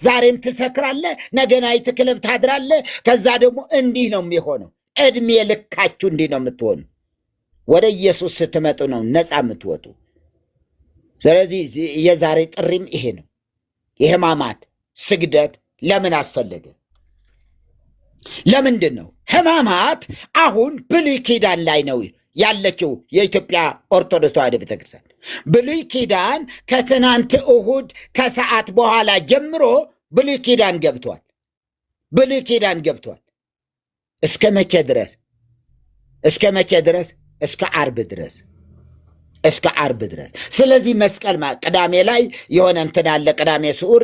ዛሬም ትሰክራለህ፣ ነገ night club ታድራለህ። ከዛ ደግሞ እንዲህ ነው የሚሆነው። እድሜ ልካችሁ እንዲህ ነው የምትሆኑ። ወደ ኢየሱስ ስትመጡ ነው ነፃ የምትወጡ። ስለዚህ የዛሬ ጥሪም ይሄ ነው። የሕማማት ስግደት ለምን አስፈለገ? ለምንድን ነው ሕማማት? አሁን ብሉይ ኪዳን ላይ ነው ያለችው የኢትዮጵያ ኦርቶዶክስ ተዋሕዶ ቤተክርስቲያን። ብሉይ ኪዳን ከትናንት እሁድ ከሰዓት በኋላ ጀምሮ ብሉይ ኪዳን ገብቷል። ብሉይ ኪዳን ገብቷል። እስከ መቼ ድረስ? እስከ መቼ ድረስ? እስከ ዓርብ ድረስ፣ እስከ ዓርብ ድረስ። ስለዚህ መስቀል ቅዳሜ ላይ የሆነ እንትን አለ። ቅዳሜ ስዑር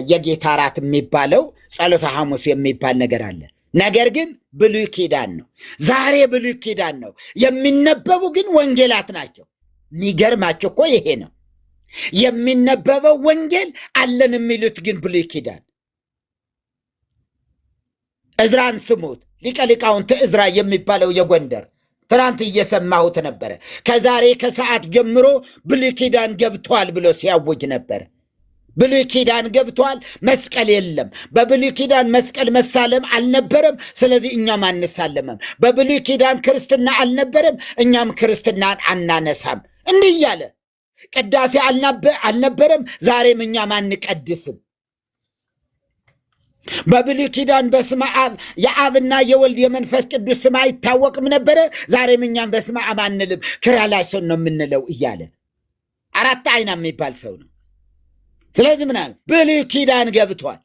የጌታ እራት የሚባለው፣ ጸሎተ ሐሙስ የሚባል ነገር አለ። ነገር ግን ብሉይ ኪዳን ነው። ዛሬ ብሉይ ኪዳን ነው የሚነበቡ፣ ግን ወንጌላት ናቸው። የሚገርማቸው እኮ ይሄ ነው። የሚነበበው ወንጌል አለን የሚሉት ግን ብሉይ ኪዳን። እዝራን ስሙት። ሊቀ ሊቃውንት እዝራ የሚባለው የጎንደር፣ ትናንት እየሰማሁት ነበረ። ከዛሬ ከሰዓት ጀምሮ ብሉይ ኪዳን ገብቷል ብሎ ሲያውጅ ነበረ። ብሉይ ኪዳን ገብቷል፣ መስቀል የለም። በብሉይ ኪዳን መስቀል መሳለም አልነበረም። ስለዚህ እኛም አንሳለምም። በብሉይ ኪዳን ክርስትና አልነበረም፣ እኛም ክርስትናን አናነሳም። እንዲህ እያለ ቅዳሴ አልነበረም፣ ዛሬም እኛም አንቀድስም። በብሉይ ኪዳን በስመ አብ፣ የአብና የወልድ የመንፈስ ቅዱስ ስም አይታወቅም ነበረ። ዛሬም እኛም በስመ አብ አንልም፣ ኪርያላይሶን ነው የምንለው እያለ፣ አራት አይና የሚባል ሰው ነው። ስለዚህ ምናል ብሉይ ኪዳን ገብቷል።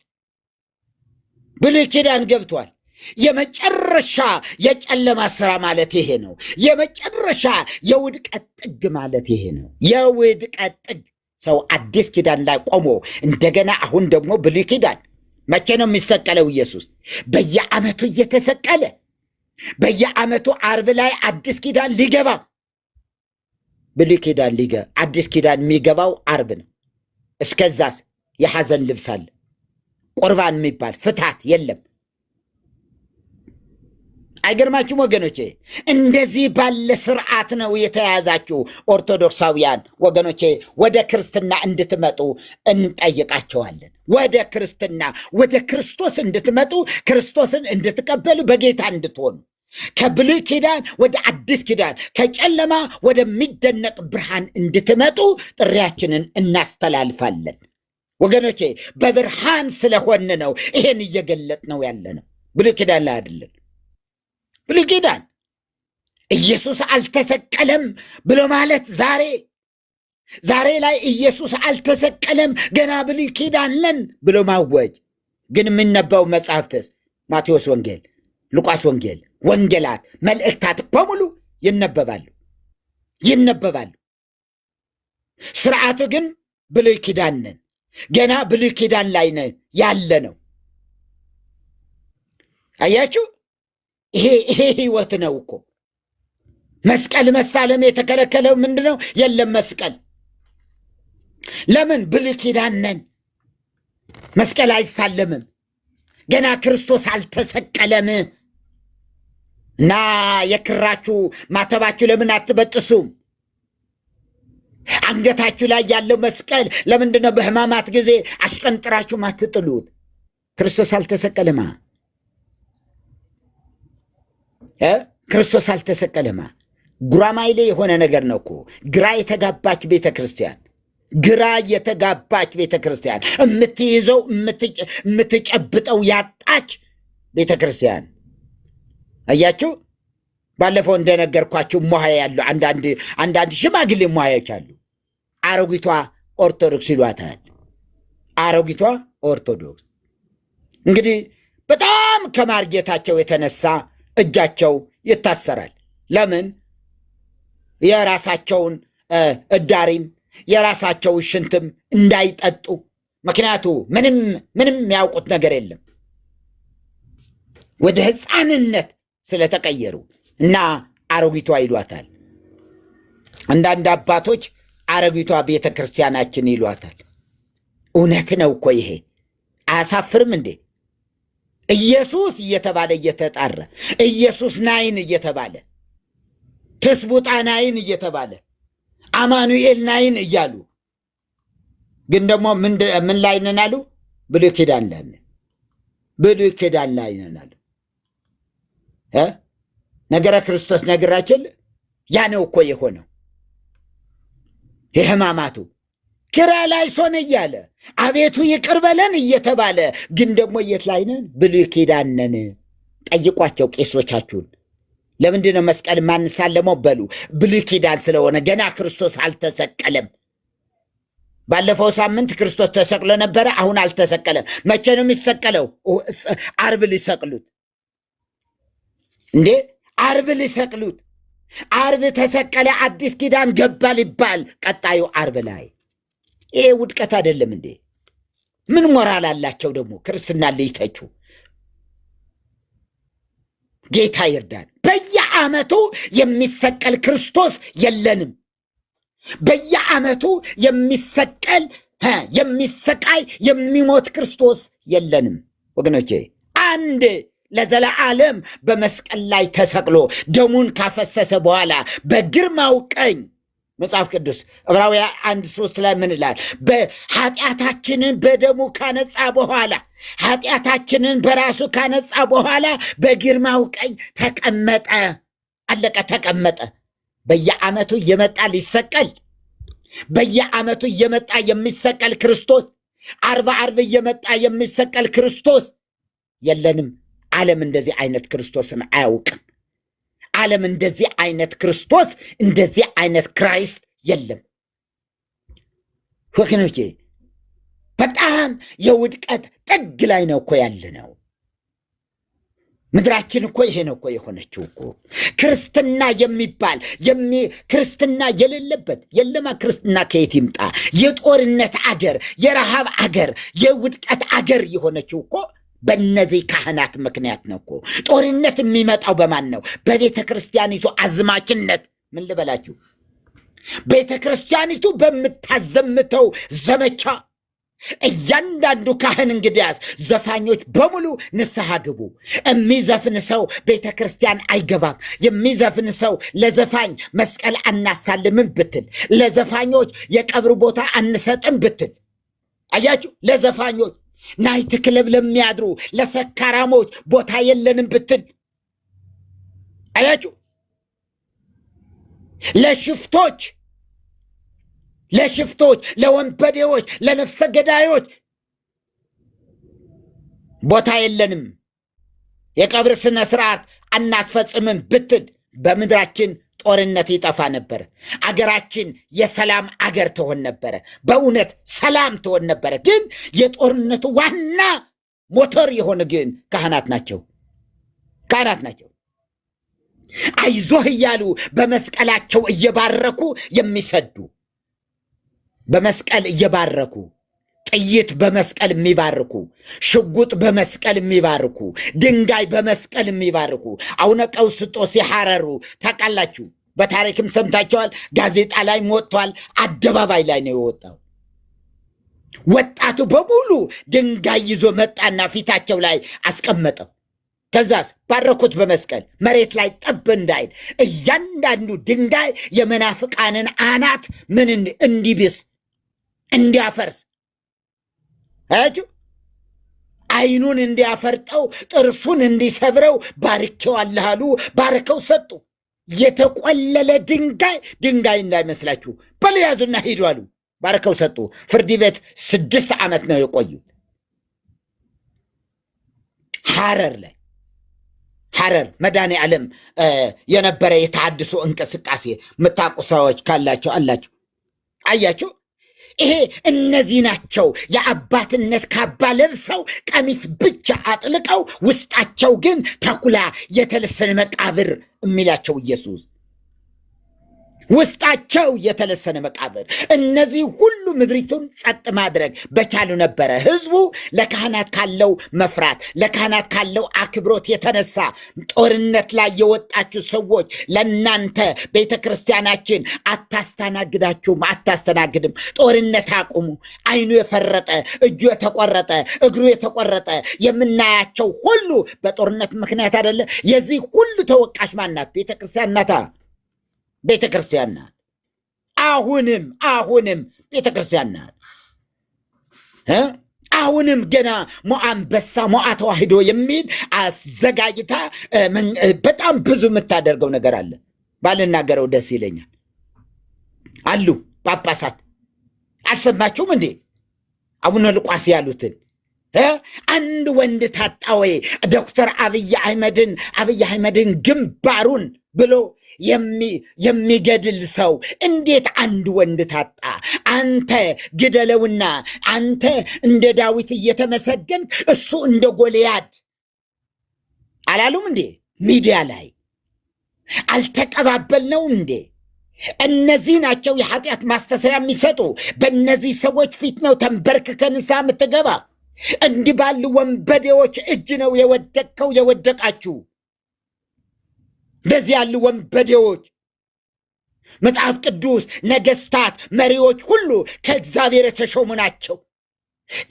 ብሉይ ኪዳን ገብቷል። የመጨረሻ የጨለማ ስራ ማለት ይሄ ነው። የመጨረሻ የውድቀት ጥግ ማለት ይሄ ነው። የውድቀት ጥግ፣ ሰው አዲስ ኪዳን ላይ ቆሞ እንደገና አሁን ደግሞ ብሉይ ኪዳን። መቼ ነው የሚሰቀለው ኢየሱስ? በየዓመቱ እየተሰቀለ፣ በየዓመቱ ዓርብ ላይ አዲስ ኪዳን ሊገባ፣ ብሉይ ኪዳን ሊገባ፣ አዲስ ኪዳን የሚገባው ዓርብ ነው። እስከዛስ የሐዘን ልብስ አለ። ቁርባን የሚባል ፍትሐት የለም። አይገርማችሁም ወገኖቼ? እንደዚህ ባለ ስርዓት ነው የተያዛችሁ ኦርቶዶክሳውያን ወገኖቼ። ወደ ክርስትና እንድትመጡ እንጠይቃቸዋለን። ወደ ክርስትና፣ ወደ ክርስቶስ እንድትመጡ፣ ክርስቶስን እንድትቀበሉ፣ በጌታ እንድትሆኑ፣ ከብሉይ ኪዳን ወደ አዲስ ኪዳን፣ ከጨለማ ወደሚደነቅ ብርሃን እንድትመጡ ጥሪያችንን እናስተላልፋለን። ወገኖቼ፣ በብርሃን ስለሆን ነው ይሄን እየገለጥ ነው ያለ ነው። ብሉይ ኪዳን ላይ አይደለም። ብሉይ ኪዳን ኢየሱስ አልተሰቀለም ብሎ ማለት፣ ዛሬ ላይ ኢየሱስ አልተሰቀለም፣ ገና ብሉይ ኪዳን ነን ብሎ ማወጅ፣ ግን የሚነበው መጽሐፍትስ ማቴዎስ ወንጌል፣ ሉቃስ ወንጌል፣ ወንጌላት፣ መልእክታት በሙሉ ይነበባሉ፣ ይነበባሉ። ስርዓቱ ግን ብሉይ ኪዳን ነን፣ ገና ብሉይ ኪዳን ላይ ነን ያለ ነው። አያችሁ፣ ይሄ ህይወት ነው እኮ። መስቀል መሳለም የተከለከለው ምንድን ነው? የለም መስቀል። ለምን? ብሉይ ኪዳን ነን። መስቀል አይሳለምም። ገና ክርስቶስ አልተሰቀለም። እና የክራችሁ ማተባችሁ ለምን አትበጥሱም? አንገታችሁ ላይ ያለው መስቀል ለምንድን ነው በሕማማት ጊዜ አሽቀንጥራችሁ ማትጥሉት? ክርስቶስ አልተሰቀለማ እ ክርስቶስ አልተሰቀለማ። ጉራማይሌ የሆነ ነገር ነው እኮ። ግራ የተጋባች ቤተ ክርስቲያን፣ ግራ የተጋባች ቤተ ክርስቲያን፣ የምትይዘው የምትጨብጠው ያጣች ቤተ ክርስቲያን። አያችሁ፣ ባለፈው እንደነገርኳችሁ ሞሃ ያሉ አንዳንድ ሽማግሌ ሞሃዮች አሉ። አሮጊቷ ኦርቶዶክስ ይሏታል። አሮጊቷ ኦርቶዶክስ እንግዲህ በጣም ከማርጀታቸው የተነሳ እጃቸው ይታሰራል። ለምን? የራሳቸውን እዳሪም የራሳቸውን ሽንትም እንዳይጠጡ። ምክንያቱ ምንም ምንም የሚያውቁት ነገር የለም፣ ወደ ሕፃንነት ስለተቀየሩ እና አሮጊቷ ይሏታል። አንዳንድ አባቶች አሮጊቷ ቤተ ክርስቲያናችን ይሏታል። እውነት ነው እኮ ይሄ፣ አያሳፍርም እንዴ? ኢየሱስ እየተባለ እየተጣራ፣ ኢየሱስ ናይን እየተባለ፣ ትስቡጣ ናይን እየተባለ፣ አማኑኤል ናይን እያሉ ግን ደግሞ ምን ላይ ነን አሉ? ብሉይ ኪዳን ላይ ብሉይ ኪዳን ላይ ነን አሉ። ነገረ ክርስቶስ ነግራችን ያ ነው እኮ የሆነው የሕማማቱ ኪርያላይሶን እያለ አቤቱ ይቅር በለን እየተባለ ግን ደግሞ የት ላይ ነን? ብሉይ ኪዳን ነን። ጠይቋቸው ቄሶቻችሁን። ለምንድን ነው መስቀል ማንሳለመው? በሉ ብሉይ ኪዳን ስለሆነ ገና ክርስቶስ አልተሰቀለም። ባለፈው ሳምንት ክርስቶስ ተሰቅሎ ነበረ። አሁን አልተሰቀለም። መቼ ነው የሚሰቀለው? ዓርብ ሊሰቅሉት እንዴ? ዓርብ ሊሰቅሉት። ዓርብ ተሰቀለ፣ አዲስ ኪዳን ገባ ሊባል ቀጣዩ ዓርብ ላይ። ይሄ ውድቀት አይደለም እንዴ? ምን ሞራል አላቸው ደግሞ ክርስትና ሊተቹ? ጌታ ይርዳን። በየዓመቱ የሚሰቀል ክርስቶስ የለንም። በየዓመቱ የሚሰቀል የሚሰቃይ የሚሞት ክርስቶስ የለንም ወገኖቼ። አንድ ለዘለዓለም በመስቀል ላይ ተሰቅሎ ደሙን ካፈሰሰ በኋላ በግርማው ቀኝ መጽሐፍ ቅዱስ ዕብራውያን 1:3 ላይ ምን ይላል? በኃጢአታችንን በደሙ ካነጻ በኋላ፣ ኃጢአታችንን በራሱ ካነጻ በኋላ በግርማው ቀኝ ተቀመጠ። አለቀ። ተቀመጠ። በየዓመቱ እየመጣ ሊሰቀል፣ በየዓመቱ እየመጣ የሚሰቀል ክርስቶስ፣ ዓርብ ዓርብ እየመጣ የሚሰቀል ክርስቶስ የለንም። ዓለም እንደዚህ አይነት ክርስቶስን አያውቅም። ዓለም እንደዚህ አይነት ክርስቶስ፣ እንደዚህ አይነት Christ የለም። ወገኖቼ በጣም የውድቀት ጥግ ላይ ነው እኮ ያለነው። ምድራችን እኮ ይሄ ነው እኮ የሆነችው እኮ። ክርስትና የሚባል ክርስትና የሌለበት የለማ። ክርስትና ከየት ይምጣ? የጦርነት አገር፣ የረሃብ አገር፣ የውድቀት አገር የሆነችው እኮ በእነዚህ ካህናት ምክንያት ነው እኮ። ጦርነት የሚመጣው በማን ነው? በቤተ ክርስቲያኒቱ አዝማችነት። ምን ልበላችሁ፣ ቤተ ክርስቲያኒቱ በምታዘምተው ዘመቻ እያንዳንዱ ካህን እንግዲያስ ዘፋኞች በሙሉ ንስሐ ግቡ። የሚዘፍን ሰው ቤተ ክርስቲያን አይገባም። የሚዘፍን ሰው ለዘፋኝ መስቀል አናሳልምም ብትል፣ ለዘፋኞች የቀብር ቦታ አንሰጥም ብትል፣ አያችሁ፣ ለዘፋኞች night club ለሚያድሩ ለሰካራሞች ቦታ የለንም ብትል፣ አያችሁ፣ ለሽፍቶች ለሽፍቶች፣ ለወንበዴዎች፣ ለነፍሰ ገዳዮች ቦታ የለንም፣ የቀብር ስነ ስርዓት አናስፈጽምም ብትል በምድራችን ጦርነት ይጠፋ ነበር። አገራችን የሰላም አገር ትሆን ነበረ። በእውነት ሰላም ትሆን ነበረ። ግን የጦርነቱ ዋና ሞተር የሆነ ግን ካህናት ናቸው። ካህናት ናቸው። አይዞህ እያሉ በመስቀላቸው እየባረኩ የሚሰዱ፣ በመስቀል እየባረኩ፣ ጥይት በመስቀል የሚባርኩ፣ ሽጉጥ በመስቀል የሚባርኩ፣ ድንጋይ በመስቀል የሚባርኩ አቡነ ቀውስጦስ የሐረሩ ታውቃላችሁ። በታሪክም ሰምታችኋል። ጋዜጣ ላይ ወጥቷል። አደባባይ ላይ ነው የወጣው። ወጣቱ በሙሉ ድንጋይ ይዞ መጣና ፊታቸው ላይ አስቀመጠው። ከዛስ ባረኩት በመስቀል መሬት ላይ ጠብ እንዳይል፣ እያንዳንዱ ድንጋይ የመናፍቃንን አናት ምን እንዲብስ፣ እንዲያፈርስ፣ አያችሁ፣ አይኑን እንዲያፈርጠው፣ ጥርሱን እንዲሰብረው ባርኬዋለሁ አሉ። ባርከው ሰጡ። የተቆለለ ድንጋይ ድንጋይ እንዳይመስላችሁ በሉ ያዙና ሂዱ አሉ። ባርከው ሰጡ። ፍርድ ቤት 6 ዓመት ነው የቆዩት። ሐረር ላይ፣ ሐረር መድኃኔ ዓለም የነበረ የተሃድሶ እንቅስቃሴ የምታውቁ ሰዎች ካላቸው አላቸው። አያቸው። ይሄ እነዚህ ናቸው የአባትነት ካባ ለብሰው ቀሚስ ብቻ አጥልቀው ውስጣቸው ግን ተኩላ የተለሰነ መቃብር የሚላቸው ኢየሱስ፣ ውስጣቸው የተለሰነ መቃብር። እነዚህ ሁሉ ምድሪቱን ጸጥ ማድረግ በቻሉ ነበረ። ህዝቡ ለካህናት ካለው መፍራት፣ ለካህናት ካለው አክብሮት የተነሳ ጦርነት ላይ የወጣችሁ ሰዎች ለእናንተ ቤተ ክርስቲያናችን አታስተናግዳችሁም፣ አታስተናግድም። ጦርነት አቁሙ። አይኑ የፈረጠ፣ እጁ የተቆረጠ፣ እግሩ የተቆረጠ የምናያቸው ሁሉ በጦርነት ምክንያት አይደለ? የዚህ ሁሉ ተወቃሽ ማናት? ቤተ ክርስቲያን ናታ። ቤተ ክርስቲያን ናት። አሁንም አሁንም ቤተ ክርስቲያን ናት። አሁንም ገና ሞአ አንበሳ ሞአ ተዋሕዶ የሚል አዘጋጅታ በጣም ብዙ የምታደርገው ነገር አለ። ባልናገረው ደስ ይለኛል። አሉ ጳጳሳት አልሰማችሁም እንዴ? አቡነ ሉቃስ ያሉትን አንድ ወንድ ታጣ ወይ ዶክተር አብይ አህመድን ግንባሩን ብሎ የሚገድል ሰው እንዴት አንድ ወንድ ታጣ? አንተ ግደለውና አንተ እንደ ዳዊት እየተመሰገንክ እሱ እንደ ጎልያድ አላሉም እንዴ? ሚዲያ ላይ አልተቀባበልነው እንዴ? እነዚህ ናቸው የኃጢአት ማስተስሪያ የሚሰጡ። በእነዚህ ሰዎች ፊት ነው ተንበርክከህ ንስሐ የምትገባ። እንዲህ ባሉ ወንበዴዎች እጅ ነው የወደቅከው የወደቃችሁ። እንደዚህ ያሉ ወንበዴዎች፣ መጽሐፍ ቅዱስ ነገስታት፣ መሪዎች ሁሉ ከእግዚአብሔር የተሾሙ ናቸው፣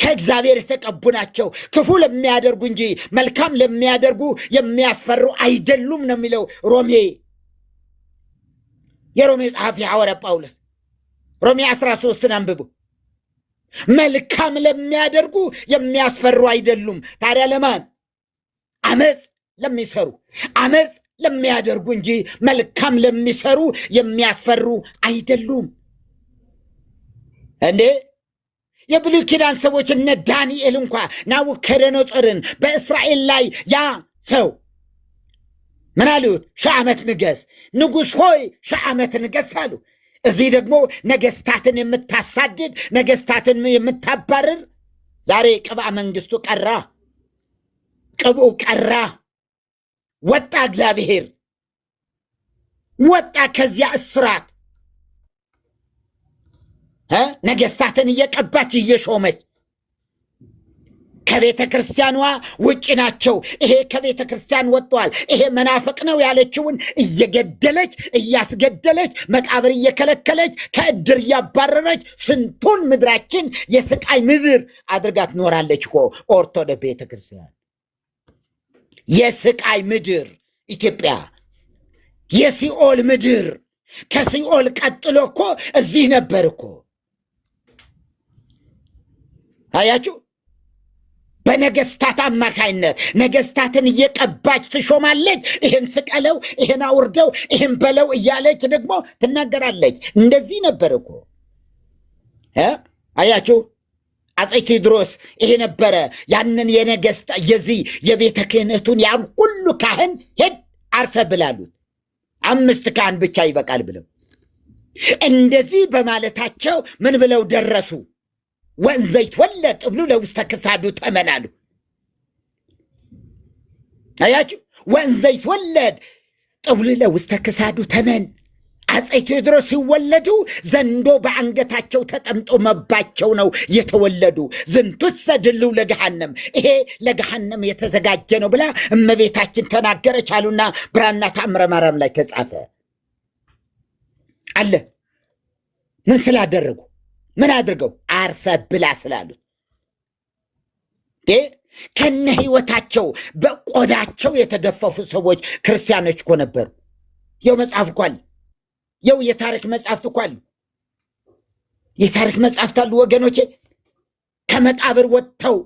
ከእግዚአብሔር የተቀቡ ናቸው። ክፉ ለሚያደርጉ እንጂ መልካም ለሚያደርጉ የሚያስፈሩ አይደሉም ነው የሚለው ሮሜ፣ የሮሜ ጸሐፊ ሐዋርያ ጳውሎስ። ሮሜ 13ን አንብቡ። መልካም ለሚያደርጉ የሚያስፈሩ አይደሉም። ታዲያ ለማን? አመፅ ለሚሰሩ፣ አመፅ ለሚያደርጉ እንጂ መልካም ለሚሰሩ የሚያስፈሩ አይደሉም። እንዴ፣ የብሉይ ኪዳን ሰዎች እነ ዳንኤል እንኳ ናቡከደነጾርን በእስራኤል ላይ ያ ሰው ምን አሉት? 1000 ዓመት ንገስ፣ ንጉሥ ሆይ 1000 ዓመት ንገስ አሉ። እዚህ ደግሞ ነገስታትን የምታሳድድ፣ ነገስታትን የምታባርር፣ ዛሬ ቅብአ መንግስቱ ቀራ፣ ቅብኡ ቀራ፣ ወጣ፣ እግዚአብሔር ወጣ ከዚያ እስራት። ነገስታትን እየቀባች እየሾመች ከቤተ ክርስቲያኗ ውጭ ናቸው። ይሄ ከቤተ ክርስቲያን ወጥቷል፣ ይሄ መናፍቅ ነው ያለችውን እየገደለች፣ እያስገደለች፣ መቃብር እየከለከለች፣ ከእድር እያባረረች ስንቱን ምድራችን የስቃይ ምድር አድርጋ ትኖራለች እኮ ኦርቶዶክስ ቤተ ክርስቲያን። የስቃይ ምድር ኢትዮጵያ፣ የሲኦል ምድር፣ ከሲኦል ቀጥሎ እኮ እዚህ ነበር እኮ። አያችሁ። በነገስታት አማካይነት ነገስታትን እየቀባች ትሾማለች። ይህን ስቀለው፣ ይህን አውርደው፣ ይህን በለው እያለች ደግሞ ትናገራለች። እንደዚህ ነበር እኮ። አያችሁ፣ አፄ ቴዎድሮስ ይሄ ነበረ። ያንን የነገስት የዚህ የቤተ ክህነቱን ያን ሁሉ ካህን ሄድ አርሰ ብላሉት፣ 5 ካህን ብቻ ይበቃል ብለው እንደዚህ በማለታቸው ምን ብለው ደረሱ? ወእንዘ ይትወለድ ጥብሉ ለውስተ ክሳዱ ተመን አሉ። አያችሁ፣ ወእንዘ ይትወለድ ጥብሉ ለውስተ ክሳዱ ተመን። አፄ ቴዎድሮስ ሲወለዱ ዘንዶ በአንገታቸው ተጠምጦመባቸው ነው የተወለዱ። ዝንቱሰ ድልው ለገሃነም፣ ይሄ ለገሃነም የተዘጋጀ ነው ብላ እመቤታችን ተናገረች አሉና ብራና ተአምረ ማርያም ላይ ተጻፈ አለ። ምን ስላደረጉ? ምን አድርገው? አርሰ ብላ ስላሉት። ከነ ህይወታቸው በቆዳቸው የተገፈፉ ሰዎች ክርስቲያኖች እኮ ነበሩ። የው መጽሐፍ እኮ አለ። የው የታሪክ መጽሐፍት እኮ አሉ። የታሪክ መጽሐፍት አሉ ወገኖቼ። ከመቃብር ወጥተው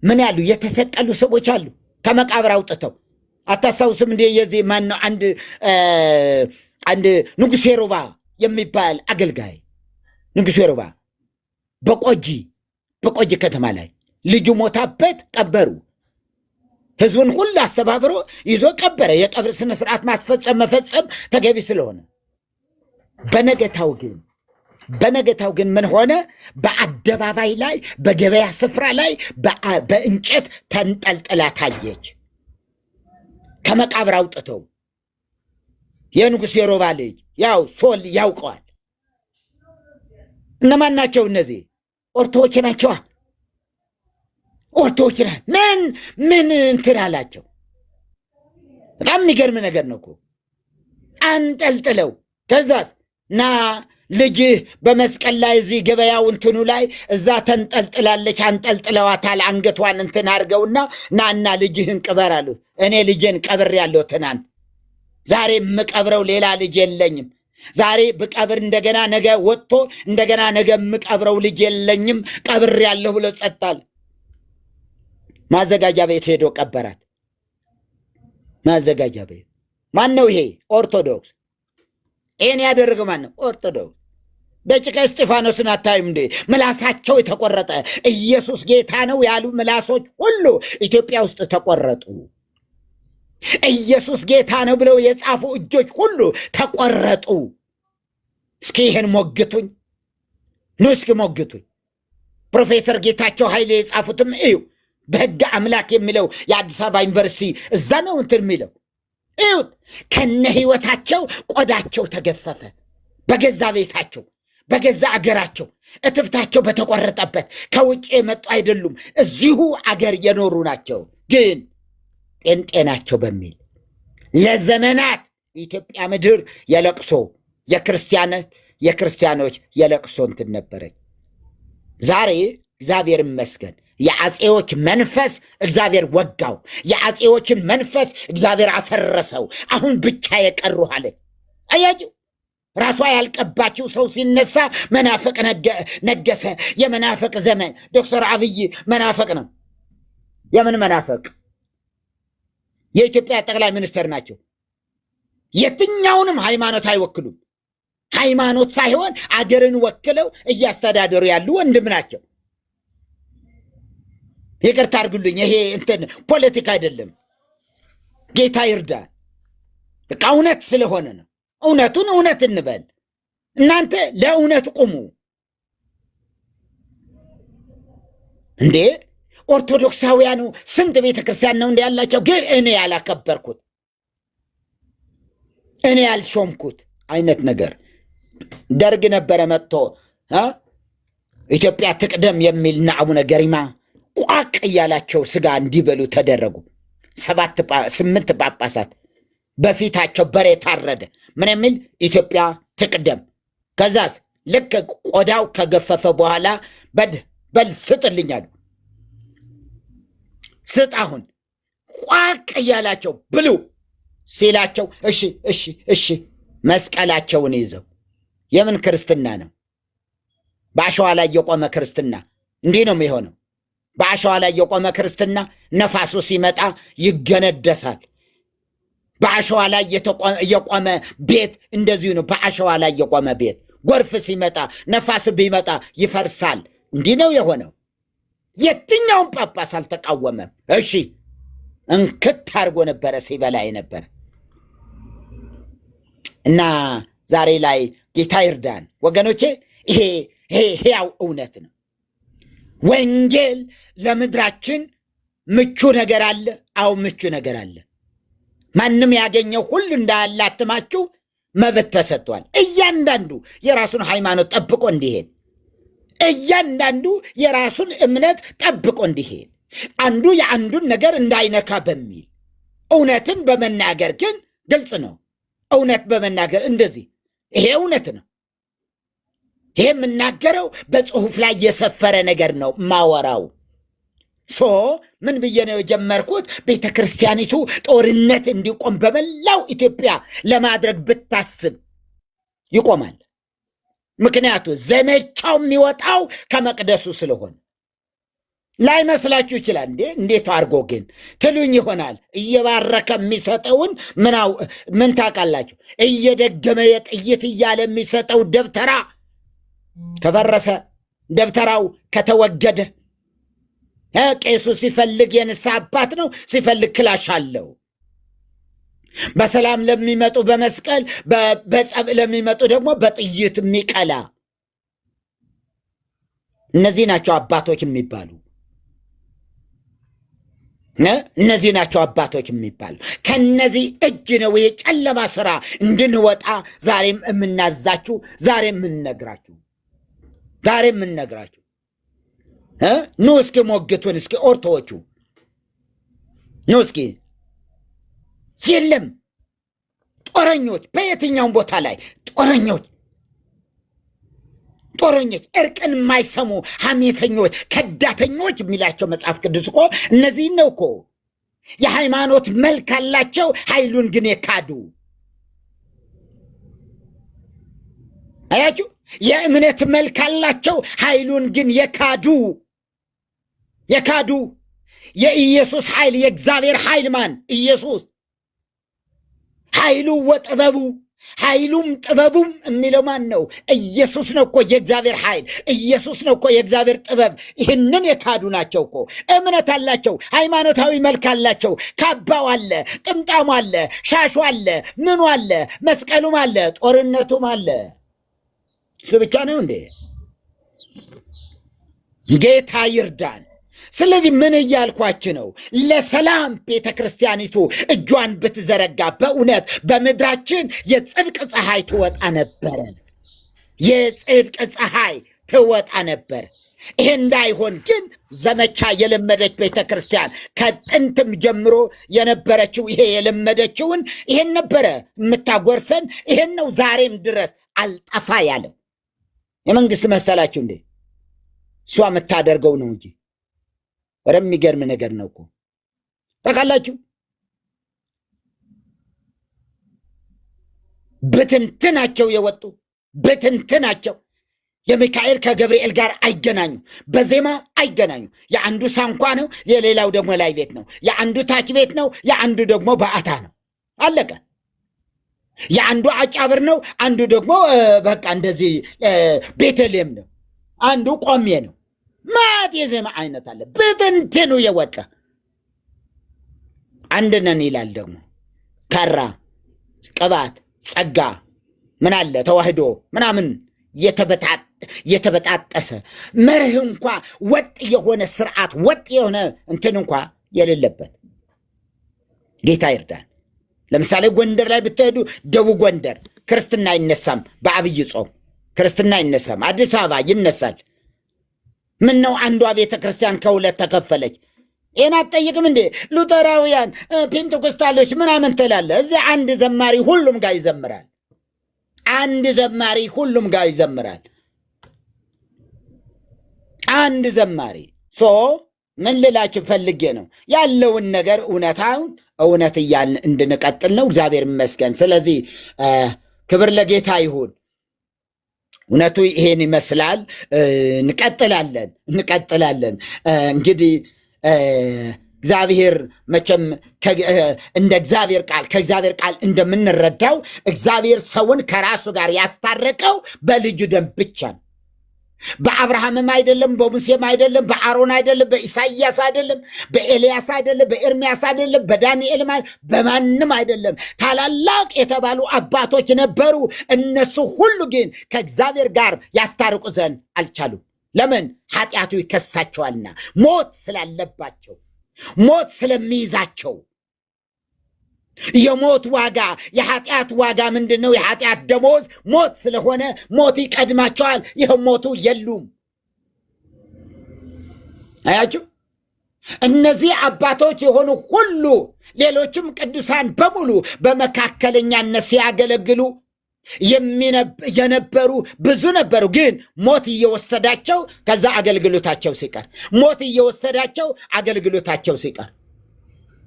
ምን ያሉ የተሰቀሉ ሰዎች አሉ። ከመቃብር አውጥተው አታስታውስም እንዴ? የዚህ ማን ነው? አንድ ንጉሴ ሮባ የሚባል አገልጋይ፣ ንጉሴ ሮባ በቆጂ ከተማ ላይ ልጁ ሞታበት ቀበሩ። ህዝቡን ሁሉ አስተባብሮ ይዞ ቀበረ። የቀብር ስነ ስርዓት ማስፈጸም መፈጸም ተገቢ ስለሆነ። በነገታው ግን ምን ሆነ? በአደባባይ ላይ፣ በገበያ ስፍራ ላይ በእንጨት ተንጠልጥላ ታየች። ከመቃብር አውጥተው። የንጉሥ የሮባ ልጅ ያው ሶል ያውቀዋል። እነማን ናቸው እነዚህ? ኦርቶዎች ናቸዋ። ኦርቶዎች ምን ምን እንትን አላቸው። በጣም የሚገርም ነገር ነው እኮ። አንጠልጥለው ከዛስ ና ልጅህ በመስቀል ላይ እዚህ ገበያው እንትኑ ላይ እዛ ተንጠልጥላለች፣ አንጠልጥለዋታል። አንገቷን እንትን አድርገውና ናና ልጅህን ቅበር አሉት። እኔ ልጄን ቀብሬያለሁ ትናንት፣ ዛሬ የምቀብረው ሌላ ልጅ የለኝም። ዛሬ ብቀብር እንደገና ነገ ወጥቶ እንደገና ነገ የምቀብረው ልጅ የለኝም ቀብር ያለሁ ብሎ ጸጥታል። ማዘጋጃ ቤት ሄዶ ቀበራት። ማዘጋጃ ቤት ማን ነው ይሄ? ኦርቶዶክስ። ይህን ያደረገው ማን ነው? ኦርቶዶክስ። ደቂቀ እስጢፋኖስን አታዩም እንዴ? ምላሳቸው የተቆረጠ ኢየሱስ ጌታ ነው ያሉ ምላሶች ሁሉ ኢትዮጵያ ውስጥ ተቆረጡ። ኢየሱስ ጌታ ነው ብለው የጻፉ እጆች ሁሉ ተቆረጡ። እስኪ ይህን ሞግቱኝ፣ ኑ እስኪ ሞግቱኝ። ፕሮፌሰር ጌታቸው ኃይሌ የጻፉትም እዩ። በሕግ አምላክ የሚለው የአዲስ አበባ ዩኒቨርሲቲ እዛ ነው እንትን የሚለው እዩት። ከነ ህይወታቸው ቆዳቸው ተገፈፈ። በገዛ ቤታቸው በገዛ አገራቸው እትብታቸው በተቆረጠበት ከውጭ የመጡ አይደሉም፣ እዚሁ አገር የኖሩ ናቸው። ግን ጴንጤ ናቸው በሚል ለዘመናት ኢትዮጵያ ምድር የለቅሶ የክርስቲያኖች የለቅሶ እንትን ነበረች። ዛሬ እግዚአብሔር ይመስገን የአፄዎች መንፈስ እግዚአብሔር ወጋው። የአፄዎችን መንፈስ እግዚአብሔር አፈረሰው። አሁን ብቻ የቀሩ አለ። አያችሁ፣ ራሷ ያልቀባችው ሰው ሲነሳ መናፍቅ ነገሰ። የመናፍቅ ዘመን። ዶክተር አብይ መናፍቅ ነው። የምን መናፍቅ? የኢትዮጵያ ጠቅላይ ሚኒስትር ናቸው። የትኛውንም ሃይማኖት አይወክሉም። ሃይማኖት ሳይሆን አገርን ወክለው እያስተዳደሩ ያሉ ወንድም ናቸው። ይቅርታ አድርጉልኝ፣ ይሄ እንትን ፖለቲካ አይደለም። ጌታ ይርዳን። በቃ እውነት ስለሆነ ነው። እውነቱን እውነት እንበል። እናንተ ለእውነት ቁሙ። እንዴ ኦርቶዶክሳውያኑ ስንት ቤተ ክርስቲያን ነው እንዲ ያላቸው? ግን እኔ ያላከበርኩት እኔ ያልሾምኩት አይነት ነገር ደርግ ነበረ መጥቶ ኢትዮጵያ ትቅደም የሚል እና አቡነ ገሪማ ቋቅ እያላቸው ስጋ እንዲበሉ ተደረጉ። 8 ጳጳሳት በፊታቸው በሬ ታረደ። ምን የሚል ኢትዮጵያ ትቅደም። ከዛስ ልክ ቆዳው ከገፈፈ በኋላ በል ስጥልኝ አሉ። ስጥ አሁን ቋቅ እያላቸው ብሉ ሲላቸው እሺ እሺ እሺ መስቀላቸውን ይዘው። የምን ክርስትና ነው? በአሸዋ ላይ የቆመ ክርስትና እንዲህ ነው የሚሆነው። በአሸዋ ላይ የቆመ ክርስትና ነፋሱ ሲመጣ ይገነደሳል። በአሸዋ ላይ የቆመ ቤት እንደዚሁ ነው። በአሸዋ ላይ የቆመ ቤት ጎርፍ ሲመጣ ነፋስ ቢመጣ ይፈርሳል። እንዲህ ነው የሆነው። የትኛውም ጳጳስ አልተቃወመም። እሺ እንክት አድርጎ ነበረ ሲበላ የነበረ። እና ዛሬ ላይ ጌታ ይርዳን ወገኖቼ። ይሄ ሕያው እውነት ነው። ወንጌል ለምድራችን ምቹ ነገር አለ። አዎ ምቹ ነገር አለ። ማንም ያገኘው ሁሉ እንዳያላትማችሁ መብት ተሰጥቷል። እያንዳንዱ የራሱን ሃይማኖት ጠብቆ እንዲሄድ፣ እያንዳንዱ የራሱን እምነት ጠብቆ እንዲሄድ፣ አንዱ የአንዱን ነገር እንዳይነካ በሚል እውነትን በመናገር ግን ግልጽ ነው። እውነት በመናገር እንደዚህ ይሄ እውነት ነው። ይሄ የምናገረው በጽሁፍ ላይ የሰፈረ ነገር ነው ማወራው። So ምን ብዬ ነው የጀመርኩት? ቤተ ክርስቲያኒቱ ጦርነት እንዲቆም በመላው ኢትዮጵያ ለማድረግ ብታስብ ይቆማል። ምክንያቱ ዘመቻው የሚወጣው ከመቅደሱ ስለሆነ። ላይመስላችሁ ይችላል። እንዴ እንዴት አድርጎ ግን ትሉኝ ይሆናል። እየባረከ የሚሰጠውን ምን ታውቃላችሁ? እየደገመ የጥይት እያለ የሚሰጠው ደብተራ ከፈረሰ፣ ደብተራው ከተወገደ፣ ቄሱ ሲፈልግ የንስሐ አባት ነው፣ ሲፈልግ ክላሽ አለው። በሰላም ለሚመጡ በመስቀል፣ በጸብ ለሚመጡ ደግሞ በጥይት የሚቀላ እነዚህ ናቸው አባቶች የሚባሉ። እነዚህ ናቸው አባቶች የሚባሉ። ከነዚህ እጅ ነው የጨለማ ስራ እንድንወጣ ዛሬም የምናዛችሁ፣ ዛሬም የምንነግራችሁ፣ ዛሬም የምንነግራችሁ። ኑ እስኪ ሞግቱን፣ እስኪ ኦርቶዎቹ ኑ እስኪ። የለም ጦረኞች፣ በየትኛውም ቦታ ላይ ጦረኞች፣ ጦረኞች፣ እርቅን የማይሰሙ ሐሜተኞች፣ ከዳተኞች የሚላቸው መጽሐፍ ቅዱስ እኮ እነዚህን ነው እኮ። የሃይማኖት መልክ አላቸው፣ ኃይሉን ግን የካዱ። አያችሁ፣ የእምነት መልክ አላቸው፣ ኃይሉን ግን የካዱ የካዱ። የኢየሱስ ኃይል የእግዚአብሔር ኃይል ማን? ኢየሱስ። ኃይሉ ወጥበቡ፣ ኃይሉም ጥበቡም የሚለው ማን ነው? ኢየሱስ ነው እኮ የእግዚአብሔር ኃይል፣ ኢየሱስ ነው እኮ የእግዚአብሔር ጥበብ። ይህንን የካዱ ናቸው እኮ። እምነት አላቸው፣ ሃይማኖታዊ መልክ አላቸው። ካባው አለ፣ ጥምጣሙ አለ፣ ሻሹ አለ፣ ምኑ አለ፣ መስቀሉም አለ፣ ጦርነቱም አለ። እሱ ብቻ ነው እንዴ? ጌታ ይርዳን። ስለዚህ ምን እያልኳችሁ ነው? ለሰላም ቤተ ክርስቲያኒቱ እጇን ብትዘረጋ በእውነት በምድራችን የጽድቅ ፀሐይ ትወጣ ነበረ። የጽድቅ ፀሐይ ትወጣ ነበር። ይሄ እንዳይሆን ግን ዘመቻ የለመደች ቤተ ክርስቲያን ከጥንትም ጀምሮ የነበረችው ይሄ የለመደችውን ይሄን ነበረ የምታጎርሰን። ይሄን ነው ዛሬም ድረስ አልጠፋ ያለው። የመንግስት መሰላችሁ እንዴ? እሷ የምታደርገው ነው እንጂ። ኧረ የሚገርም ነገር ነው እኮ ታውቃላችሁ። ብትንትናቸው የወጡ ብትንትናቸው የሚካኤል ከገብርኤል ጋር አይገናኙ፣ በዜማ አይገናኙ። የአንዱ ሳንኳ ነው፣ የሌላው ደግሞ ላይ ቤት ነው። የአንዱ ታች ቤት ነው፣ የአንዱ ደግሞ በአታ ነው። አለቀ። የአንዱ አጫብር ነው፣ አንዱ ደግሞ በቃ እንደዚህ ቤተልሔም ነው፣ አንዱ ቆሜ ነው። ማት የዜማ አይነት አለ። ብትንትኑ የወጣ አንድ ነን ይላል። ደግሞ ከራ ቅባት ጸጋ ምን አለ ተዋህዶ ምናምን የተበጣጠሰ መርህ እንኳ ወጥ የሆነ ስርዓት ወጥ የሆነ እንትን እንኳ የሌለበት። ጌታ ይርዳን። ለምሳሌ ጎንደር ላይ ብትሄዱ ደቡብ ጎንደር ክርስትና አይነሳም፣ በአብይ ጾም ክርስትና አይነሳም። አዲስ አበባ ይነሳል። ምን ነው አንዷ ቤተ ክርስቲያን ከሁለት ተከፈለች? ይህን አትጠይቅም እንዴ? ሉተራውያን ፔንቴኮስታሎች ምናምን ትላለህ። እዚህ አንድ ዘማሪ ሁሉም ጋር ይዘምራል። አንድ ዘማሪ ሁሉም ጋር ይዘምራል። አንድ ዘማሪ። So ምን ልላችሁ ፈልጌ ነው ያለውን ነገር እውነታውን እውነት እያልን እንድንቀጥል ነው። እግዚአብሔር ይመስገን። ስለዚህ ክብር ለጌታ ይሁን። እውነቱ ይሄን ይመስላል። እንቀጥላለን እንቀጥላለን። እንግዲህ እግዚአብሔር መቼም እንደ እግዚአብሔር ቃል ከእግዚአብሔር ቃል እንደምንረዳው እግዚአብሔር ሰውን ከራሱ ጋር ያስታረቀው በልጁ ደም ብቻ ነው። በአብርሃምም አይደለም፣ በሙሴም አይደለም፣ በአሮን አይደለም፣ በኢሳይያስ አይደለም፣ በኤልያስ አይደለም፣ በኤርሚያስ አይደለም፣ በዳንኤልም በማንም አይደለም። ታላላቅ የተባሉ አባቶች ነበሩ። እነሱ ሁሉ ግን ከእግዚአብሔር ጋር ያስታርቁ ዘንድ አልቻሉም። ለምን? ኃጢአቱ ይከሳቸዋልና፣ ሞት ስላለባቸው፣ ሞት ስለሚይዛቸው። የሞት ዋጋ የኃጢአት ዋጋ ምንድን ነው? የኃጢአት ደሞዝ ሞት ስለሆነ ሞት ይቀድማቸዋል። ይህ ሞቱ የሉም። አያችሁ፣ እነዚህ አባቶች የሆኑ ሁሉ ሌሎችም ቅዱሳን በሙሉ በመካከለኛነት ሲያገለግሉ የነበሩ ብዙ ነበሩ። ግን ሞት እየወሰዳቸው ከዛ አገልግሎታቸው ሲቀር፣ ሞት እየወሰዳቸው አገልግሎታቸው ሲቀር፣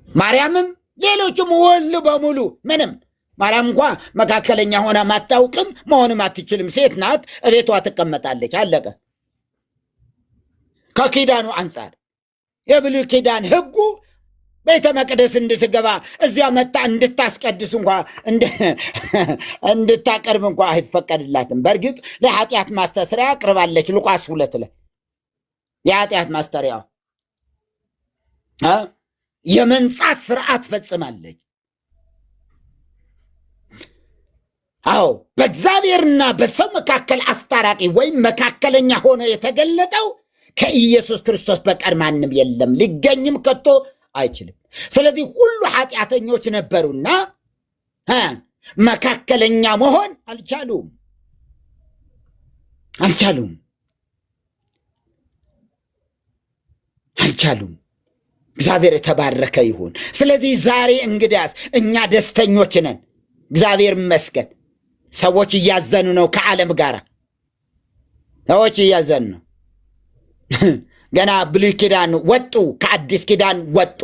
ማርያምም ሌሎችም ሁሉ በሙሉ ምንም። ማርያም እንኳ መካከለኛ ሆና ማታውቅም፣ መሆንም አትችልም። ሴት ናት፣ እቤቷ ትቀመጣለች። አለቀ። ከኪዳኑ አንጻር የብሉይ ኪዳን ሕጉ ቤተ መቅደስ እንድትገባ እዚያ መታ እንድታስቀድስ እንኳ እንድታቀርብ እንኳ አይፈቀድላትም። በእርግጥ ለኃጢአት ማስተስሪያ አቅርባለች። ሉቃስ 2 ላይ የኃጢአት ማስተሪያ የመንጻት ስርዓት ፈጽማለች። አዎ፣ በእግዚአብሔርና በሰው መካከል አስታራቂ ወይም መካከለኛ ሆኖ የተገለጠው ከኢየሱስ ክርስቶስ በቀር ማንም የለም፣ ሊገኝም ከቶ አይችልም። ስለዚህ ሁሉ ኃጢአተኞች ነበሩና መካከለኛ መሆን አልቻሉም አልቻሉም አልቻሉም። እግዚአብሔር የተባረከ ይሁን። ስለዚህ ዛሬ እንግዲያስ እኛ ደስተኞች ነን፣ እግዚአብሔር ይመስገን። ሰዎች እያዘኑ ነው፣ ከዓለም ጋር ሰዎች እያዘኑ ነው። ገና ብሉይ ኪዳን ወጡ፣ ከአዲስ ኪዳን ወጡ።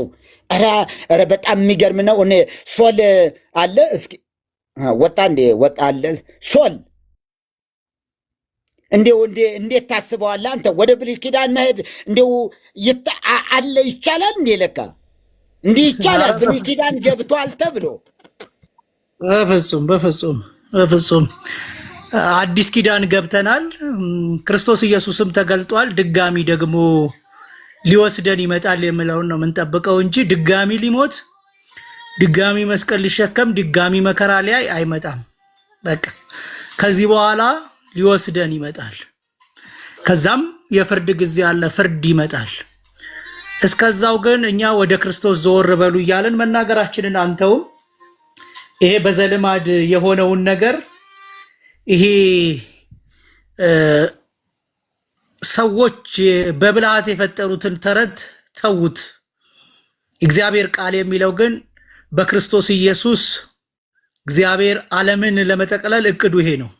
ኧረ በጣም የሚገርም ነው። እኔ ሶል አለ እስኪ ወጣ እንዴ ወጣ አለ ሶል እንዴው እንዴት ታስበዋለህ አንተ? ወደ ብሉይ ኪዳን መሄድ እንዴው አለ ይቻላል እንዴ? ለካ እንዲህ ይቻላል። ብሉይ ኪዳን ገብቷል ተብሎ በፍጹም በፍጹም በፍጹም። አዲስ ኪዳን ገብተናል። ክርስቶስ ኢየሱስም ተገልጧል። ድጋሚ ደግሞ ሊወስደን ይመጣል የሚለውን ነው የምንጠብቀው እንጂ ድጋሚ ሊሞት፣ ድጋሚ መስቀል ሊሸከም፣ ድጋሚ መከራ ሊያይ አይመጣም። በቃ ከዚህ በኋላ ሊወስደን ይመጣል። ከዛም የፍርድ ጊዜ አለ፣ ፍርድ ይመጣል። እስከዛው ግን እኛ ወደ ክርስቶስ ዘወር በሉ እያልን መናገራችንን አንተውም። ይሄ በዘልማድ የሆነውን ነገር ይሄ ሰዎች በብልሃት የፈጠሩትን ተረት ተዉት። እግዚአብሔር ቃል የሚለው ግን በክርስቶስ ኢየሱስ እግዚአብሔር ዓለምን ለመጠቅለል እቅዱ ይሄ ነው።